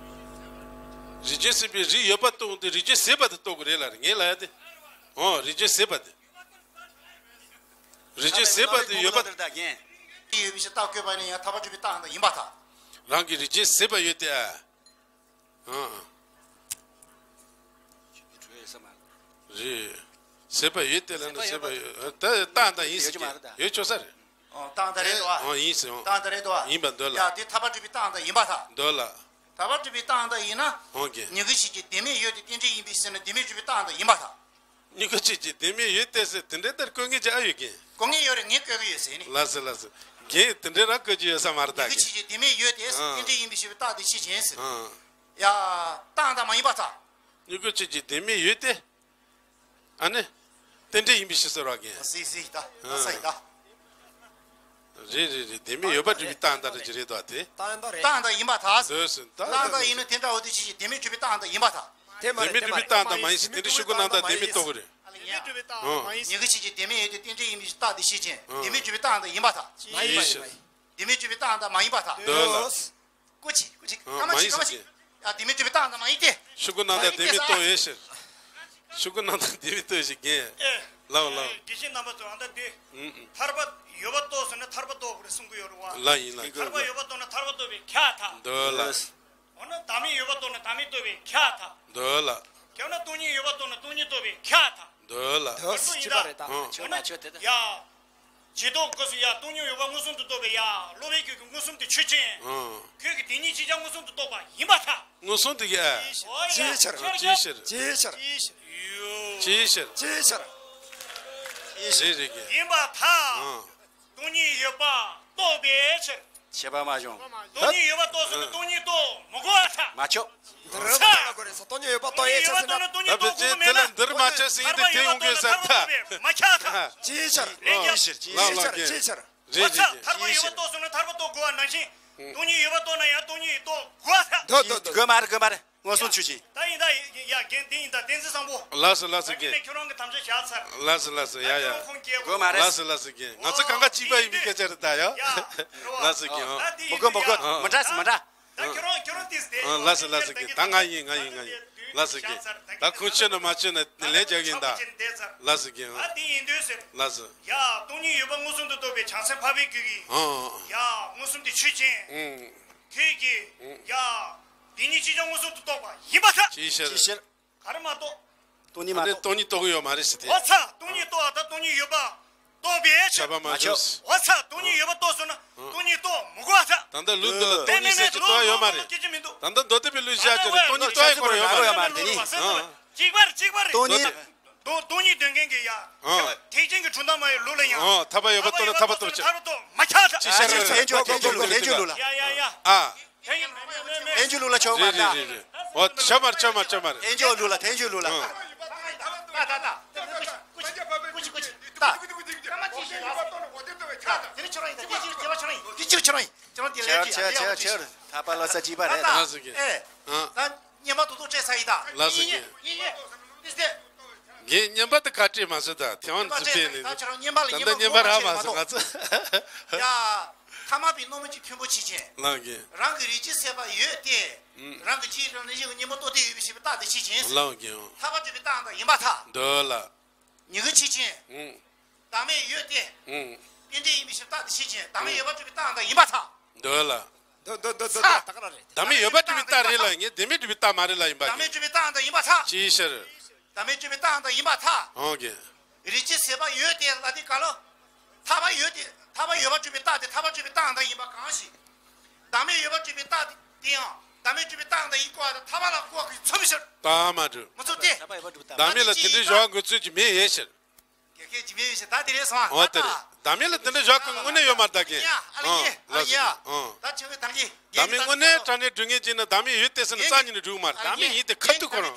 རིགས་ཅན་ཟད་པའི་རིགས་ཡོད་པ་རྟོགས་འདི་རིགས་ཅན་ཟད་པ་དེ་རྟོགས་དགོས་རེད་ལ་ངས་ལབ་ཡ་དེ། ཨོ་རིགས་ཅན་ཟད་པ་དེ། རིགས་ཅན་ཟད་པ་དེ་ཡོད་པ། ཡོད་པའི་ཕྱིར་རྟགས་བཀོད་པ་ནི་ཡང་ཐར་པ་སྒྲུབ་པའི་རྟགས་དང་ཡིན་པར་ཐལ། རང་གི་རིགས་ཅན་ཟད་པ་ཡོད་དེ། ཨང་། རེད། ཟད་པ་ཡོད་དེ་ལབ་ན་ཟད་པ་ཡོད་ད་རྟགས་དང་ཡིན་ཟེར་གྱི་ཡོད་ཆོག་ས་རེད། ཨང་རྟགས་དང་རེད་དོ། ཨང་ཡིན་ཟེར་ཨང་། རྟགས་དང་རེད་དོ། ཡིན་པ་འདོད་ལ། ཡ་དེ་ཐར་པ་སྒྲུབ་པའི་རྟགས་དང་ཡིན་པར་ཐལ། འདོད་ལ། ཐར་པ་སྒྲུབ་པའི་རྟགས་དང་ཡིན་ན། ཨང་གི། མྱུ་གུ་ཆོས་ཅན་བདེན་མེད་ཡོད་དེ་རྟེན་འབྲེལ་ཡིན་པའི་ཕྱིར་ན་བདེན་མེད་སྒྲུབ་པའི་རྟགས་དང་ཡིན་པར་ཐལ། མྱུ་གུ་ཆོས་ཅན་བདེན་མེད་ཡོད་དེ་ཟེར་དེ་འདྲའི་ལྟར་བཀོད་མཁན་ཅིག་ཨ་ཡོད་ཀྱི། བཀོད་མཁན་ཡོད་རེད། ངས་བཀོད་ཀྱི་ཡོད་ཟེར་ནི། ལགས་སོ་ལགས་སོ། རྒན་དེ་འདྲའི་རང་བཀོད་ཀྱི་ཡོད་ས་མ་རེད་ད། མྱུ་གུ་ཆོས་ཅན་བདེན་མེད་ཡོད་དེ་ཟེར་ཨ། རྟེན་འབྲེལ་ཡིན་པའི་ཕྱིར་རྟགས་དེ་ཆོས་ཅན་ཟེར། ཨ། ཡ། རྟགས་དང་མ་ཡིན་པར་ཐལ། མྱུ་གུ་ཆོས་ཅན་བདེན་མེད་ཡོད་དེ། ཨ་ནི། རྟེན་འབྲེལ་ཡིན་པའི་ཕྱིར་ཟེར་བ་རྒན། ཟིག་ཟིག་ད། ཨ་ས་ཡི་ད། རེད་རེད་རེད། བདེན་མེད་ཡོད་པར་སྒྲུབ་པའི་རྟགས་འདྲ་རེ་ཅིག་རེད་དོ་དེ། རྟགས་དང་རེད། རྟགས་དང་ཡིན་པར་ཐལ། འདོད་ཟེར་ད། རྟགས་དང་ཡིན་ན་དེ་འདྲ་བོ་དེ་ཆོས་ཅན་བདེན་མེད་སྒྲུབ་པའི་རྟགས་དང་ཡིན་པར་ཐལ། དེ་མ་རེད། བདེན་མེད་སྒྲུབ་པའི་རྟགས་དང་མ་ཡིན་ཟེར་དེ་འདྲ་ཤོད་དགོས་ན་ད་བདེན་མེད་རྟོགས་དགོས་རེད། ཨ་ལ་ཡ། མྱུ་གུ་ཆོས་ཅན་བདེན་མེད་ཡོད་དེ་རྟེན་འབྲེལ་ཡིན་པའི་རྟགས་དེ་ཆོས་ཅན། ཨ། བདེན་མེད་སྒྲུབ་པའི་རྟགས་དང་ཡིན་པར་ཐལ། ཡིན་ཟེར། བདེན་མེད་སྒྲུབ་པའི་རྟགས་དང་མ་ཡིན་པར་ཐལ། འདོད་ལ། ཀོ་ཅི་ཀོ་ཅི་ཨ་ཀ་མ་མ་ཅི་ཡིན་ཀ་མ་ཟེར་ཅི། གྱི། ཡ་བདེན་མེད་སྒྲུབ་པའི་རྟགས་དང་མ་ཡིན་ཏེ། ཤོད་དགོས་ན་ད་བདེན་མེད་རྟོགས་ཡོད་ཟེར། ཤོད་དགོས་ན་ད་བདེན་མེད་རྟོགས་ཡོད་ཟེར་རྒན། ཨེ། ལའོ་ལའོ། དགེ་བཤེས་རྣམ་པ་ཚོ་ཨ་ད་འདི། ཨུམ་ཨུམ། ཐར་པ་ཡོད་པ་རྟོགས་ཟེར་ན་ཐར་པ་རྟོགས་དགོས་རེད་གསུང་གི་ཡོད་རེད་བ། ལ་ཡིན་ལ་ཡིན། ཐར་པ་ཡོད་པ་རྟོགས་ན་ཐར་པ་རྟོགས་པས་ཁྱབ་ཐལ། འདོད་ལ། འོ་ན་བདག་མེད་ཡོད་པ་རྟོགས་ན་བདག་མེད་རྟོགས་པས་ཁྱབ་ཐལ། འདོད་ལ། དེ་ན་སྟོང་ཉིད་ཡོད་པ་རྟོགས་ན་སྟོང་ཉིད་རྟོགས་པས་ཁྱབ་ཐལ། འདོད་ལ། འདོད་ལ། ཁྱོད་ན་ཆོས་དེ་ད། ཡ། ཇི་ལྟར་སྐབས་སུ་ཡང་སྟོང་ཉིད་ཡོད་པ་མངོན་སུམ་དུ་རྟོགས་པའི་ཡ་སློབ་པའི་ཁྱོད་ཀྱི་མངོན་སུམ་དེ་ཆོས་ཅན། ཨང་། ཁྱོད་ཀྱི་དེ་ཉིད་ཅིས་ཀྱང་མངོན་སུམ་དུ་རྟོགས་པ་ཡིན་པར་ཐལ། མངོན་སུམ་དེ་གས། ཅིའི་ཕྱིར། ཅིའི་ཕྱིར། ཅིའི་ཕྱིར། ཅིའི་ཕྱིར། ཅིའི་ཕྱིར། རེད་རེད་གས། ཡིན་པར་ཐལ། ཨང་། སྟོང་ཉིད་ཡོད་པ་རྟོགས་པའི་ཕྱིར། ཁྱད་པར་མ་བྱུང་། སྟོང་ཉིད་ཡོད་པ་རྟོགས་ཟིན་ན་སྟོང་ཉིད་རྟོགས་མི་དགོས་པར་ཐལ། མ་ཆོག་འདིར་མ་ལ་དགོས་རེད་ས་སྟོང་ཉིད་ཡོད་པ་རྟོགས་ཡས་ཆ་ཟིན་ན། སྟོང་ཉིད་རྟོགས་དགོས་མེད་ན། འདིར་མ་ཆོག་ཟིན་གྱི་འདི་དེ་ཡོང་དགོས་ས་ཐལ། མ་ཁྱབ་ཐལ། ཅིའི་ཕྱིར། ཅིའི་ཕྱིར། ཅིའི་ཕྱིར། ཅིའི་ཕྱིར། རེད་རེད། ཐར་པ་ཡོད་པ་རྟོགས་ཟིན་ན་ཐར་པ་རྟོགས་དགོས་པ་ནང་བཞིན། སྟོང་ཉིད་ཡོད་པ་རྟོགས་ན་ཡང་སྟོང་ཉིད་རྟོགས་དགོས་པར་ཐལ། འདོད་འདོད་འདོད། དགོས་མ་རེད་དགོས་མ་རེད། མངོན་སུམ་ཆོས་ཅན། ད་ཡིན་ད་ཡ་རྒན་དེ་ཡིན་ད་བསྟན་འཛིན་བཟང་པོ། ལགས་སོ་ལགས་སོ་རྒན། ཁྱོད་རང་གི་དམ་བཅའ་བཞག་ཚར། ལགས་སོ་ལགས་སོ་ཡ་ཡ། ཁོང་སྐྱེ་དགོས་མ་རེད། ལགས་སོ་ལགས་སོ་རྒན། ང་ཚོ་གང་ག་གཅིག་པ་ཡིན་པའི་སྐད་ཆ་རེད་ད་ཡ། ཡ། ལགས་སོ་རྒན། ཨ། ད་དེ་མི་དགོས་མི་དགོས་ཡ། མི་འདྲ་སི་མི་འདྲ། ད་ཁྱོད་རང་ཁྱོད་རང་དེ་སྟེ། ཨ། ལགས་སོ་ལགས་སོ་རྒན། ད་ང་ཡིན་ང་ཡིན་ང་ཡིན། ལགས་སོ་རྒན། ད་ཁོང་ཆོས་ན་མ་ཆོས་ན་ལན་རྒྱག་གིན་ད། ལགས་སོ་རྒན། ཨ། དེ་ཡིན་དུས་ཟེར། ལགས་སོ། ཡ་སྟོང་ཉིད་ཡོད་པ་མངོན་སུམ་དུ་རྟོགས་པའི་བྱང་སེམས་འཕགས་པའི་རྒྱུད་ཀྱི། ཨ། ཡ་མངོན་སུམ་དེ་ཆོས་ཅན། ཨ། ཁྱོད་ཀྱིས། ཨ། ཡ། དེ་ཉིད་ཅིས་ཀྱང་མངོན་སུམ་དུ་རྟོགས་པ་ཡིན་པར་ཐལ། ཅིའི་ཕྱིར། ཅིའི་ཕྱིར། ག་རེ་མ་གཏོགས། སྟོང་ཉིད་མ་ཨ་ནི་གཏོགས། སྟོང་ཉིད་རྟོགས་ཀྱི་ཡོད་མ་རེད་ཟེར་ཏེ། འོ་ཚ། སྟོང་ཉིད་རྟོགས་པ་དང་སྟོང་ཉིད་ཡོད་པ་རྟོགས་པའི་ཆ་ཆ་བ་མ་མ་བྱུང་། འོ་ཚ། སྟོང་ཉིད་ཡོད་པ་རྟོགས་སོང་ན་སྟོང་ཉིད་རྟོགས་མི་དགོས་ཚ། ད་ལྟ་ལུགས་འདི་ལ་སྟོང་ཉིད་ཟེར་གྱི་རྟོགས་ཡོད་མ་རེད། སྐད་ཆ་མི་འདུག་ད་ལྟ་མདོ་སྡེ་པའི་ལུགས་བཞག་ཀྱི་རེད། སྟོང་ཉིད་རྟོགས་ཡ་ཁོ་རང་ཡོད་མ་རེད། ཡོད་མ་རེད། དེ་ནི་ཨང་། གཅིག་པ་རེད། གཅིག་པ་རེད། སྟོང་ཉིད། སྟོང་སྟོང་ཉིད་སྟོན་མཁན་གྱི་ཡ། ཨང་། ཐེག་ཆེན་གྱི་གྲུབ་མཐའ་མ་ཡི་ལུགས་ལ་ཡང་། ཨང་། ཐར་པ་ཡོད་པ་རྟོགས་ན་ཐར་པ་རྟོགས་ཆེ། ཐར་པ་རྟོགས་མ་ཁྱག་ཐག་ཅི་ཤར་རེད། ཐལ་འགྱུར་ཐལ་འགྱུར་ལུགས་ལ། ཐལ་འགྱུར་ལུགས་ལ། ཡ་ཡ་ཡ། ཨ། ཐལ་འགྱུར་ལུགས་ལ་ཆོག་པ་རེད། རེད་རེད་རེད། འོ་ཆོག་མ་རེད། ཆོག་མ་རེད། ཆོག་མ་རེད། ཐལ་འགྱུར་ལུགས་ལ། ཐལ་འགྱུར་ལུགས་ལ། ཨང་། ད་ད་ད། ཀུ་ཅི་ཀུ་ཅི་ཀུ་ཅི་ཀུ་ཅི། ད། ད་དེ་ནི་ཁྱོད་རང་ཡིན། ད་དེ་ཅི་ཁྱོད་རང་ཡིན། དེ་ཅི་ཁྱོད་རང་ཡིན། ཁྱོད་རང་དེ་ལས་ཅི་ཡ་ཡ་ཡ། ཐར་པ་ལོ་ཙཱ་གཅིག་པ་རེད། ད་ལགས་སོ་རྒན། ཨེ། ཨ། ད་བསྙེན་པ་ཏོག་ཏོག་སྤྲད་ས་ཡིན་ད། ལགས་སོ་རྒན། ཡིན་ཡིན་ཡིན། ཏིས་ཏེ། ངས་བསྙེན་པ་དེ་ག་སྤྲད་མ་ཟེར་ད། ཐེ་ཝན་དུ་ཕེབས་ནས། ད་ཁྱོད་རང་བསྙེན་པ་ལ་ད་ལྟ་བསྙེན་པ་རག་མ་སོང་ང་ཚོ། ཡ། ཐ་མལ་པའི་རྣམ་སྨིན་གྱི་མཐུན་པོ་བྱེད་ཅིང་། ལགས་རྒན། རང་གི་རིགས་ཀྱི་སྲེད་པ་ཡོད་དེ། ཨུམ། རང་གི་ཅིའི་རང་ལ་གཞི་གི་གཉེན་པོ་རྟོགས་ཏེ་ཡོད་པའི་ཤེས་པའི་རྟགས་དེ་བྱེད་ཅིང་། ལགས་རྒན། ཐར་པ་སྒྲུབ་པའི་རྟགས་དང་ཡིན་པར་ཐལ། འདོད་ལ། མྱུ་གུ་བྱེད་ཅིང་། ཨུམ། བདག་མེད་ཡོད་དེ། ཨུམ། རྟེན་འབྲེལ་ཡིན་པའི་ཤེས་པའི་རྟགས་དེ་བྱེད་ཅིང་། བདག་མེད་ཡོད་པ་སྒྲུབ་པའི་རྟགས་དང་ཡིན་པར་ཐལ། འདོད་ལ། འདོད་འདོད་འདོད་འདོད་ཚ། ད་ག་རང་རེད། བདག་མེད་ཡོད་པ་སྒྲུབ་པའི་རྟགས་རེད་ལ། ངས་བདེན་མེད་སྒྲུབ་པའི་རྟགས་མ་རེད་ལ། ཡིན་པ། བདག་མེད་སྒྲུབ་པའི་རྟགས་དང་ཡིན་པར་ཐལ། ཅིའི་ཕྱིར། བདག་མེད་སྒྲུབ་པའི་རྟགས་དང་ཡིན་པར་ཐལ། འོ་གི། རིགས་ཀྱི་སྲེད་པ་ཡོད་དེ་ལ་དེ་ག་ལོ། ཐར་པ་ཡོད་དེ། ཐར་པ་ཡོད་པ་སྒྲུབ་པའི་རྟགས་དེ་ཐར་པ་སྒྲུབ་པའི་རྟགས་དང་ཡིན་པ་གང་ཞིག། བདག་མེད་ཡོད་པ་སྒྲུབ་པའི་རྟགས་དེ་ཡང་བདག་མེད་སྒྲུབ་པའི་རྟགས་དང་ཡིན་དགོས་པ་དང་། ཐར་པ་ལ་གོ་བ་གི་མཚུངས་པའི་ཕྱིར། ད་མ་གྲུབ། མི་མཚུངས་ཏེ། བདག་མེད་ལ་དེ་འདྲའི་བཞག་དགོས་ཚུལ་གྱི་མེད་ཡེ་ཕྱིར། གལ་ཆེ་ཇི་མེད་ཡོད་ཞེས་ད་དེ་རེད་སོང་ཨ། འོ་དེ་རེད། བདག་མེད་ལ་དེ་འདྲ་བཞག་དགོས་དངོས་གནས་ཡོད་མ་རེད་ད་གིན། ཨ་ལ་ཡིན། ཨ་ལ་ཡིན། ད་ཁྱོད་ཀྱི་ད་གིན། བདག་མེད་དངོས་གནས་དྲང་གནས་སྒྲུབ་མཁན་ཅིག་ན་བདག་མེད་ཡོད་དེ་ཟེར་ན་རྩ་ཉིད་ནས་སྒྲུབ་མ་རེད། བདག་མེད་ཡིན་དེ་ཁ་ཐུག་ཁོ་རང་།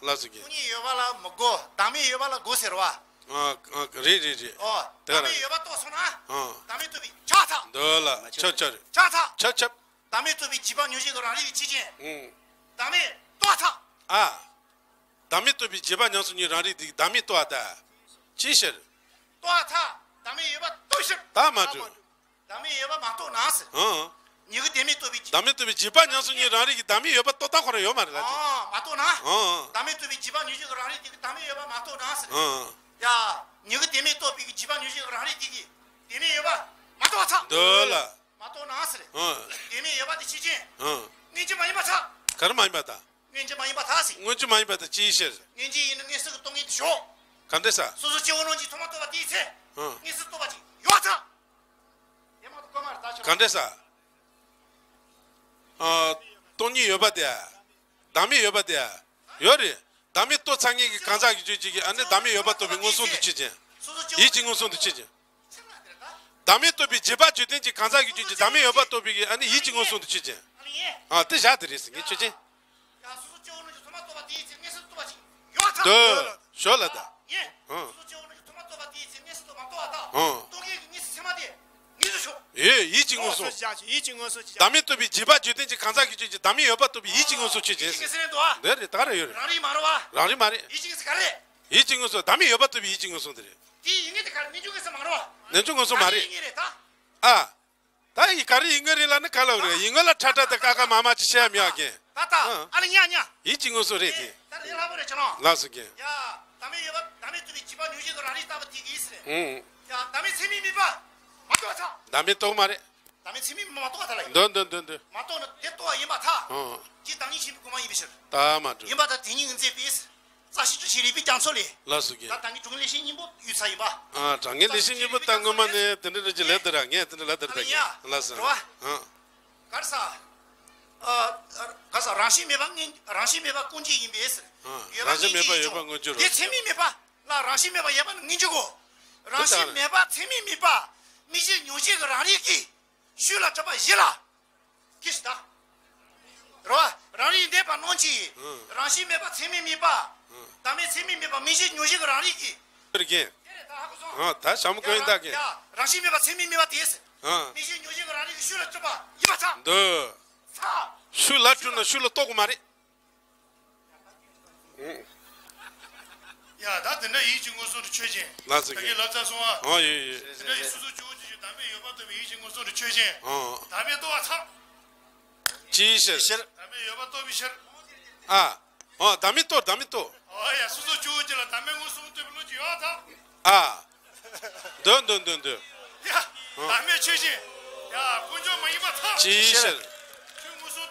ལགས་སོ་གིན། སྟོང་ཉིད་ཡོད་པ་ལ་མི་དགོས། བདག་མེད་ཡོད་པ་ལ་དགོས་ཟེར་བ། ཨ་ཨ་རེད་རེད་རེད། ཨོ། དེ་ག་བདག་མེད་རེད། ཡོད་པ་རྟོགས་སོང་ན། ཨ། བདག་མེད་རྟོགས་པའི་ཆགས་ཐག་འདོད་ལ་ཆོག་ཆོག་རེད། ཆགས་ཐག་ཆོག་ཆོག་བདག་མེད་རྟོགས་པའི་བྱིས་པ་མྱོང་བྱེད་ཀྱི་རང་རིག་གི་ཆོས་ཅན། ཨུང་། བདག་མེད་རྟོགས་ཐག་ཨ། བདག་མེད་རྟོགས་པའི་བྱིས་པ་ཉམས་སུ་མྱོང་རང་རིག་དེ་བདག་མེད་རྟོགས་པ་ད། ཅིའི་ཕྱིར། རྟོགས་ཐག་བདག་མེད་ཡོད་པ་རྟོགས་ཕྱིར། ད་མ་གྲུབ། བདག་མེད་ཡོད་པ་མ་རྟོགས་ན་ཟེར། ཨང་། མྱུ་གུ་བདེན་མེད་རྟོགས་པའི་བྱིས། བདག་མེད་རྟོགས་པའི་བྱིས་པ་ཉམས་སུ་མྱོང་རང་རིག་གི་བདག་མེད་ཡོད་པ་རྟོགས་སྟངས་ཁོ་རང་ཡོད་མ་རེད་ལ། ཨང་། མ་རྟོགས་ན། ཨང་། བདག་མེད་རྟོགས་པའི་བྱིས་པ་མྱོང་བྱེད་ཀྱི་རང་རིག་དེ་གི་བདག་མེད་ཡོད་པ་མ་རྟོགས་ན་ཟེར། ཨང་། ཡ། མྱུ་གུ་བདེན་མེད་རྟོགས་པའི་གི་བྱིས་པ་མྱོང་བྱེད་ཀྱི་རང་རིག་དེ་གི་བདེན་མེད་ཡོད་པ་མ་རྟོགས་པར་ཐལ། འདོད་ལ། མ་རྟོགས་ན་ཟེར། ཨང་། བདེན་མེད་ཡོད་པ་དེ་ཆོས་ཅན། ཨང་། མངོན་གྱུར་མ་ཡིན་པར་ཐལ། ག་རེ་མ་ཡིན་པར་ཐལ། མངོན་གྱུར་མ་ཡིན་པར་ཐལ་ཟེར། མངོན་གྱུར་མ་ཡིན་པར་ཐལ་ཅིའི་ཕྱིར། མངོན་གྱུར་ཡིན་ན་མངོན་སུམ་གྱིས་རྟོགས་ངེས་དེ་ཞོག་ག་འདྲ་ཟེར། སོ་སོ་སྐྱེ་བོ་རྣམས་ཀྱིས་ཐོག་མར་རྟོགས་པ་དེའི་ཚེ། ཨང་། མངོན་སུམ་རྟོགས་པ་ཅིག་ཡོད་པར་ཐལ། དེ་མ་གཏོགས་དཀོན་མ་རེད་ད་ཆོག་ག་འདྲ་ཟེར། ཨ། སྟོང་ཉིད་ཡོད་པ་དེ། བདག་མེད་ཡོད་པ་དེ། ཡོད་རེད། བདག་མེད་རྟོགས་ཚར་ངེས་ཀྱི་གང་ཟག་གི་རྒྱུད་གཅིག་གིས་ཨ་ནི་བདག་མེད་ཡོད་པ་རྟོགས་པའི་མངོན་སུམ་དུ་ཆོས་ཅན། ཡིད་ཀྱི་མངོན་སུམ་དུ་ཆོས་ཅན། བདག་མེད་རྟོགས་པའི་བྱིས་པ་རྒྱུད་ལྡན་གྱི་གང་ཟག་གི་རྒྱུད་ཀྱི་བདག་མེད་ཡོད་པ་རྟོགས་པའི་གི་ཨ་ནི་ཡིད་ཀྱི་མངོན་སུམ་དུ་ཆོས་ཅན། ཨ་དེ་བཞག་དེ་རེད་ཟེར་ངས་ཆོས་ཅན། དོ། ཞོ་ལ་ད། ཨ། ཨེ། ཡིད་ཀྱི་མངོན་སུམ། བདག་མེད་རྟོགས་པའི་བྱིས་པ་རྒྱུད་ལྡན་གྱི་གང་ཟག་གི་རྒྱུད་ཀྱི་བདག་མེད་ཡོད་པ་རྟོགས་པའི་ཡིད་ཀྱི་མངོན་སུམ་དེ་ཆོས་ཅན། ཨ་དེ་བཞག་དེ་རེད་ཟེར་ངས་ཆོས་ཅན། ཨ་དོ། ཞོ་ལ་ད། ཨེ། ཡིད་ཀྱི་མངོན་སུམ། བདག་མེད་རྟོགས་པའི་བྱིས་པ་རྒྱུད་ལྡན་གྱི་གང་ཟག་གི་རྒྱུད་ཀྱི་བདག་མེད་ཡོད་པ་རྟོགས་པའི་ཡིད་ཀྱི་མངོན་སུམ་ཆོས་ཅན། ཡིད་ཀྱི་མངོན་སུམ་རེད་འདུག་ཨ། འདི་རེད་ད་ག་རེ་ཡོད་རེད། རང་རིག་མ་རེད་བ། རང་རིག་མ་རེད། ཡིད་ཀྱི་མངོན་སུམ་ག་རེ། ཡིད་ཀྱི་མངོན་སུམ་བདག་མེད་ཡོད་པ་རྟོགས་པའི་ཡིད་ཀྱི་མངོན་སུམ་དེ་རེད། དེའི་ཡིད་ངེས་དེ་ག་རེ་རྣལ་འབྱོར་མངོན་སུམ་མ་རེད་བ། རྣལ་འབྱོར་མངོན་སུམ་མ་རེད། ཡིད་ངེས་རེད་ད། ཨ། ད་ཡི་ག་རེ་ཡིད་ངེས་རེད་ལ་ནི་ག་ལབ་རེད། ཡིད་ངེས་ལ་ཁྲ་ཁྲ་དེ་ཀ་ཀ་མ་མ་ཅི་བཤད་མི་ཡག་གི། ད་ད། ཨ་ལ་ཉ་ཉ། ཡིད་ཀྱི་མངོན་སུམ་རེད་དེ། ད་རེད་ལྷ་པོ་རེད་ཅི་ནོ། ལགས་སོ་གི། ཡ། བདག་མེད་ཡོད་པ་བདག་མེད་རྟོགས་པའི་བྱིས་པ་མྱོང་བྱེད་ཀྱི་རང་རིག་ལྟ་བུ་དེ་གིས་ཟེར། ཨུང་། ཡ། བདག་མེད་ཚད་མས་དམིགས་པ། མ་རྟོགས་ཐལ། བདག་མེད་རྟོགས་མ་རེད། བདག་མེད་ཚད་མས་དམིགས་པ་མ་རྟོགས་ཐལ་ལ་ཡིན། འདོད་འདོད་འདོད་འདོད། མ་རྟོགས་ན་དེ་རྟོགས་པ་ཡིན་པར་ཐལ། ཨང་། ཅི་བདག་ཉིད་ཆེན་པོའི་གོ་འཕང་ཡིན་པའི་ཕྱིར། ད་མ་གྲུབ། ཡིན་པ་དང་དེ་ཉིད་ངོས་འཛིན་པས། རྩ་ཤེས་བཅུ་ཆེ་རིགས་པའི་རྒྱ་མཚོ་ལས། ལགས་སོ་གི། ད་ད་གིན་དྲང་ངེས་ལེགས་བཤད་སྙིང་པོ་ཡོད་ས་ཡིན་པ། ཨ། དྲང་ངེས་ལེགས་བཤད་སྙིང་པོ་ད་སྔོན་མ་ནས་དེ་འདྲ་འདྲ་ཅིག་ལབ་དེ་ར་ངས་དེ་འདྲ་ལབ་དེ་ར་ད་ཡིན། ལགས་སོ། རེད་བ། ཨ། ག་རེ་ཟ། ཨ། ག་རེ་ཟ། རང་བཞིན་མེད་པ་སྔོན་རང་བཞིན་མེད་པ་ཀུན་གཞི་ཡིན་པས། ཡོད་པ་རང་བཞིན་མེད་པ་ཡོད་པ་མངོན་གྱུར་རོ། དེ་ཚད་མས་དམིགས་པ་ལ་རང་བཞིན་མེད་པ་ཡོད་པ་ནི་མངོན་གྱུར་གོ། རང་བཞིན་མེད་པ་ཚད་མས་དམིགས་པ། དམིགས་བྱའི་མྱོང་བྱེད་ཀྱི་རང་རིག་གིས། ཤུགས་ལ་གྲུབ་པ་བཞི་ལ། ཀྱི་ཞིག་ད། རེད་བ། རང་རིག་འདས་པ་རྣམས་ཀྱིས། ཨང་། རང་བཞིན་མེད་པ་ཚད་མས་དམིགས་པ། ཨང་། བདག་མེད་ཚད་མས་དམིགས་པ་དམིགས་བྱའི་མྱོང་བྱེད་ཀྱི་རང་རིག་གིས། རྒན། དེ་རེད་ད་ཧ་གོ་སོང་། ཨང་། ད་ཞྭ་མོ་ཀོན་ཡིན་ད་རྒན། ཡ། རང་བཞིན་མེད་པ་ཚད་མས་དམིགས་པ་དེས། ཨང་། དམིགས་བྱའི་མྱོང་བྱེད་ཀྱི་རང་རིག་གིས་ཤུགས་ལ་གྲུབ་པ་ཡིན་པར་ཐལ། འདོད། ཚ། ཤུགས་ལ་གྲུབ་ན་ཤུགས་ལ་རྟོགས་དགོས་མ་རེད། ཡ། ད་དེ་འདྲ་ཡིད་ཀྱི་མངོན་སུམ་དུ་ཆོས་ཅན། ལགས་སོ་ད་གིན་ལབ་ཚར་སོང་ཨ། ཨོ་ཡོད་ཡོད། དེ་འདྲ་ཡིད་སོ་སོ་སྐྱེ་བོ་གཅིག་གིས་བདག་མེད་ཡོད་པར་རྟོགས་པའི་ཡིད་ཀྱི་མངོན་སུམ་དུ་ཆོས་ཅན། ཨོ། བདག་མེད་རྟོགས་པར་ཐལ། ཅིའི་ཕྱིར། བདག་མེད་ཡོད་པར་རྟོགས་པའི་ཕྱིར། ཨ། ཨོ་བདག་མེད་རྟོགས་བདག་མེད་རྟོགས། ཨོ་ཡ། སོ་སོ་སྐྱེ་བོ་གཅིག་ལ་བདག་མེད་མངོན་སུམ་རྟོགས་པའི་བློ་ཅིག་ཡོད་པར་ཐལ། ཨ། འདོད་འདོད་འདོད་འདོད། ཡ། བདག་མེད་ཆོས་ཅན། ཡ། དཀོན་མཆོག་མ་ཡིན་པར་ཐལ། ཅིའི་ཕྱིར། ཁྱོད་མངོན་སུམ་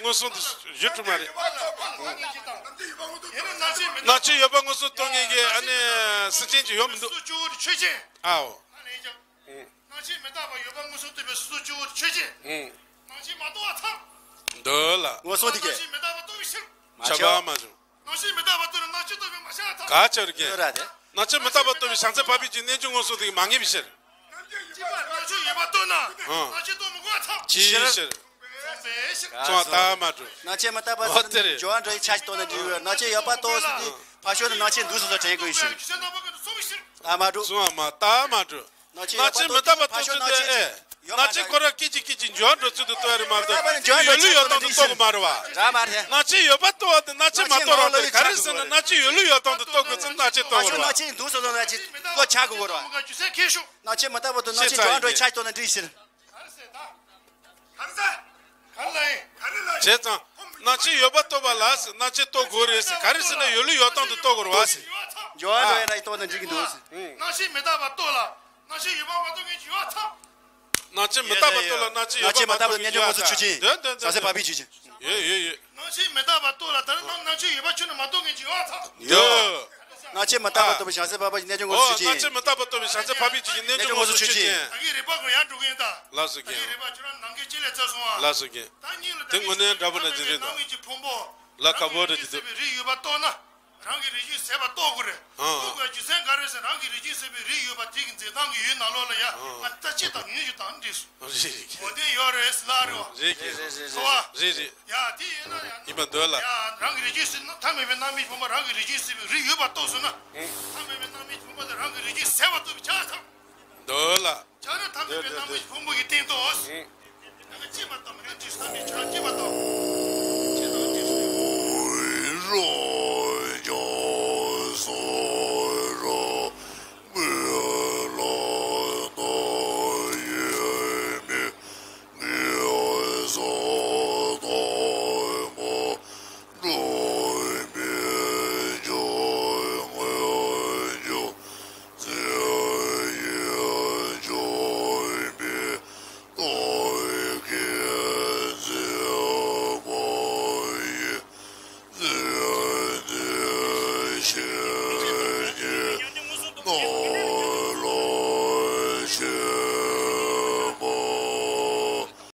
མངོན་སུམ་དུ་ཞུ་ཐུབ་མ་རེད། སྣང་ཆེན་ཡོད་པ་མངོན་སུམ་རྟོགས་མཁན་གྱི་ཨ་ནི་སེམས་ཅན་ཅིག་ཡོད་མི་འདུག། ཨའོ། སྣང་ཆེན་མི་རྟག་པ་ཡོད་པ་མངོན་སུམ་རྟོགས་པའི་སོ་སོ་སྐྱེ་བོ་ཆོས་ཅན། སྣང་ཆེན་མ་རྟོགས་པ་ཐལ། འདོད་ལ། མངོན་སུམ་དེ་སྐད། སྣང་ཆེན་མི་རྟག་པ་རྟོགས་པའི་ཕྱིར། ཆ་བ་མ་བྱུང་། སྣང་ཆེན་མི་རྟག་པ་རྟོགས་ན་སྣང་ཆེན་རྟོགས་པའི་མ་བྱ་ཐལ། ག་ཅར་གེ། ཡོད་ར་དེ། སྣང་ཆེན་མི་རྟག་པ་རྟོགས་པའི་བྱང་སེམས་འཕགས་པའི་ཆོས་ཀྱི་རྣལ་འབྱོར་མངོན་སུམ་དེ་མ་ངེས་པའི་ཕྱིར། སྣང་ཆེན་ཡོད་པ་རྟོགས་ན་སྣང་ཆེན་རྟོགས་མི་དགོས་པ་ཐལ། ཅིའི་ཕྱིར། གསུངས་པ་ལྟ་མ་གྲུབ། སྣང་ཆེན་མི་རྟག་པ་ཟེར་ནས་འབྱོར་བ་འགྲོ་ཡི་ཆ་ཞིག་རྟོགས་ན་འགྲིག་ཡོད། སྣང་ཆེན་ཡོད་པ་རྟོགས་ཟེར་དུས་ཕར་ཕྱོགས་ནས་སྣང་ཆེན་འདུག་སོ་སོ་དྲན་དགོས་ཡོད་ཕྱིར། ལྟ་མ་གྲུབ། སྣང་ཆེན་ཡོད་པ་རྟོགས་ན། སྣང་ཆེན་མི་རྟག་པ་རྟོགས་ཚུལ་དེ་ཨེ། སྣང་ཆེན་ཁོ་རང་སྐད་ཅིག་སྐད་ཅིག་འབྱོར་བ་འགྲོ་ཚུལ་དུ་རྟོགས་ཡ་རེད་མ་གཏོགས་ཡོད་ལུགས་ཡོད་སྟངས་དུ་རྟོགས་དགོས་མ་རེད་བ། ར་མ་རེད། སྣང་ཆེན་ཡོད་པ་རྟོགས་པ་དེ་སྣང་ཆེན་མ་རྟོགས་ར་དེ་ག་རེ་ཟེར་ན་སྣང་ཆེན་ཡོད་ལུགས་ཡོད་སྟངས་དུ་རྟོགས་དགོས་ཚུལ་སྣང་ཆེན་རྟོགས་དགོས་རེད་བ། སྣང་ཆེན་འདུག་སོ་སོ་སྣང་ཆེན་ལོ་ཆ་དགོས་རེད་བ། སྣང་ཆེན་མི་རྟག་པ་རྟོགས་ན་ཅི་འབྱོར་བ་འགྲོ་ཡི་ཆ་ཞིག་རྟོགས་ན་འགྲིག་ཕྱིར། བྱས་ཙང་། སྣང་ཆེན་ཡོད་པ་རྟོགས་པ་ལ་ཟེར་སྣང་ཆེན་རྟོགས་དགོས་རེད་ཟེར་ག་རེ་ཟེར་ན་ཡོད་ལུགས་ཡོད་སྟངས་དུ་རྟོགས་དགོས་རེད་བ་ཟེར། འབྱོར་བ་འགྲོ་ཡ་ན་ཡི་རྟོགས་ན་འགྲིག་གི་འདུག་ཟེར། སྣང་ཆེན་མི་རྟག་པ་རྟོགས་ལ། སྣང་ཆེན་ཡོད་པ་མ་རྟོགས་མཁན་ཅིག་ཡོད་ཐལ། སྣང་ཆེན་མི་རྟག་པ་རྟོགས་ལ་སྣང་ཆེན་ཡོད་པ་མ་རྟོགས་མཁན་ཅིག་ཡོད་ཐལ། འདོད་འདོད་འདོད། བྱང་སེམས་འཕགས་པའི་ཆོས་ཅན། ཡོད་ཡོད་ཡོད། སྣང་ཆེན་མི་རྟག་པ་རྟོགས་ལ་ད་ནི་སྣང་ཆེན་ཡོད་པ་ཁྱོན་ནས་མ་རྟོགས་མཁན་ཅིག་ཡོད་ཐལ། ཡོད། སྣང་ཆེན་མི་རྟག་པ་རྟོགས་པའི་བྱང་སེམས་འཕགས་པ་ཡི་རྣལ་འབྱོར་མངོན་སུམ་ཆོས་ཅན། སྣང་ཆེན་མི་རྟག་པ་རྟོགས་པའི་བྱང་སེམས་འཕགས་པའི་ཆོས་ཀྱི་རྣལ་འབྱོར་མངོན་སུམ་ཆོས་ཅན། ད་གིན་རིག་པ་ཁོ་ཡར་འགྲོ་གི་ཡིན་ད། ལགས་སོ་རྒན། ད་གིན་རིག་པ་ཁྱོད་རང་ནམ་མཁའི་ལྕེ་ལས་བཙལ་སོང་ཨ། ལགས་སོ་རྒན། ད་སྙིང་ལ་དེ་དངོས་གནས་འདྲ་པོ་འདྲ་ཅིག་རེད་ད། ལ་ཁ་བོ་འདྲ་ཅིག་འདུག། རིགས་ཡོད་པ་རྟོགས་ན། རང་གི་རིགས་རྒྱུད་ཟད་པ་རྟོགས་དགོས་རེད། ཨང་། རྟོགས་དགོས་རྒྱུ་མཚན་ག་རེ་ཟེར། རང་གི་རིགས་རྒྱུད་ཟད་པའི་རིགས་ཡོད་པ་དེ་གི་འཛིན་སྟངས་ཀྱི་ཡུལ་ནང་ལོགས་ལ་ཡ། ཨང་། ང་ལྟ་ཅི་དང་ཉོན་ཞིག་དང་འདྲེས་སོ། རེད་རེད། འོ་དེ་ཡོད་རེད་ཟེར་ལ་རེད་བ། རེད་རེད་རེད་རེད། ཁོ་བ། རེད་རེད། ཡ་དེ་ཡིན་ན་ཡ། ཡིན་པ་འདོད་ལ། ཡ་རང་གི་རིགས་རྒྱུད་ཟད་ན་ཐ་མལ་པའི་སྣང་མེད་བུམ་པ་རང་གི་རིགས་རྒྱུད་ཟད་པའི་རིགས་ཡོད་པ་རྟོགས་སོང་ན། ཨང་། ཐ་མལ་པའི་སྣང་མེད་བུམ་པ་དེ་རང་གི་རིགས་རྒྱུད་ཟད་པ་རྟོགས་པའི་ཆ་ཐམས། འདོད་ལ། ཆ་ར་ཐ་མལ་པའི་སྣང་མེད་བུམ་པ་གི་སྟེང་དུ། ཨང་། ཡང་ན་སྐྱེས་པ་དང་མ་ཡིན་དུས་བསམ་པའི་ཆ་སྐྱེས་པ་དང་། སྐྱེས་དང་དུས་སུ། འོད་རོ།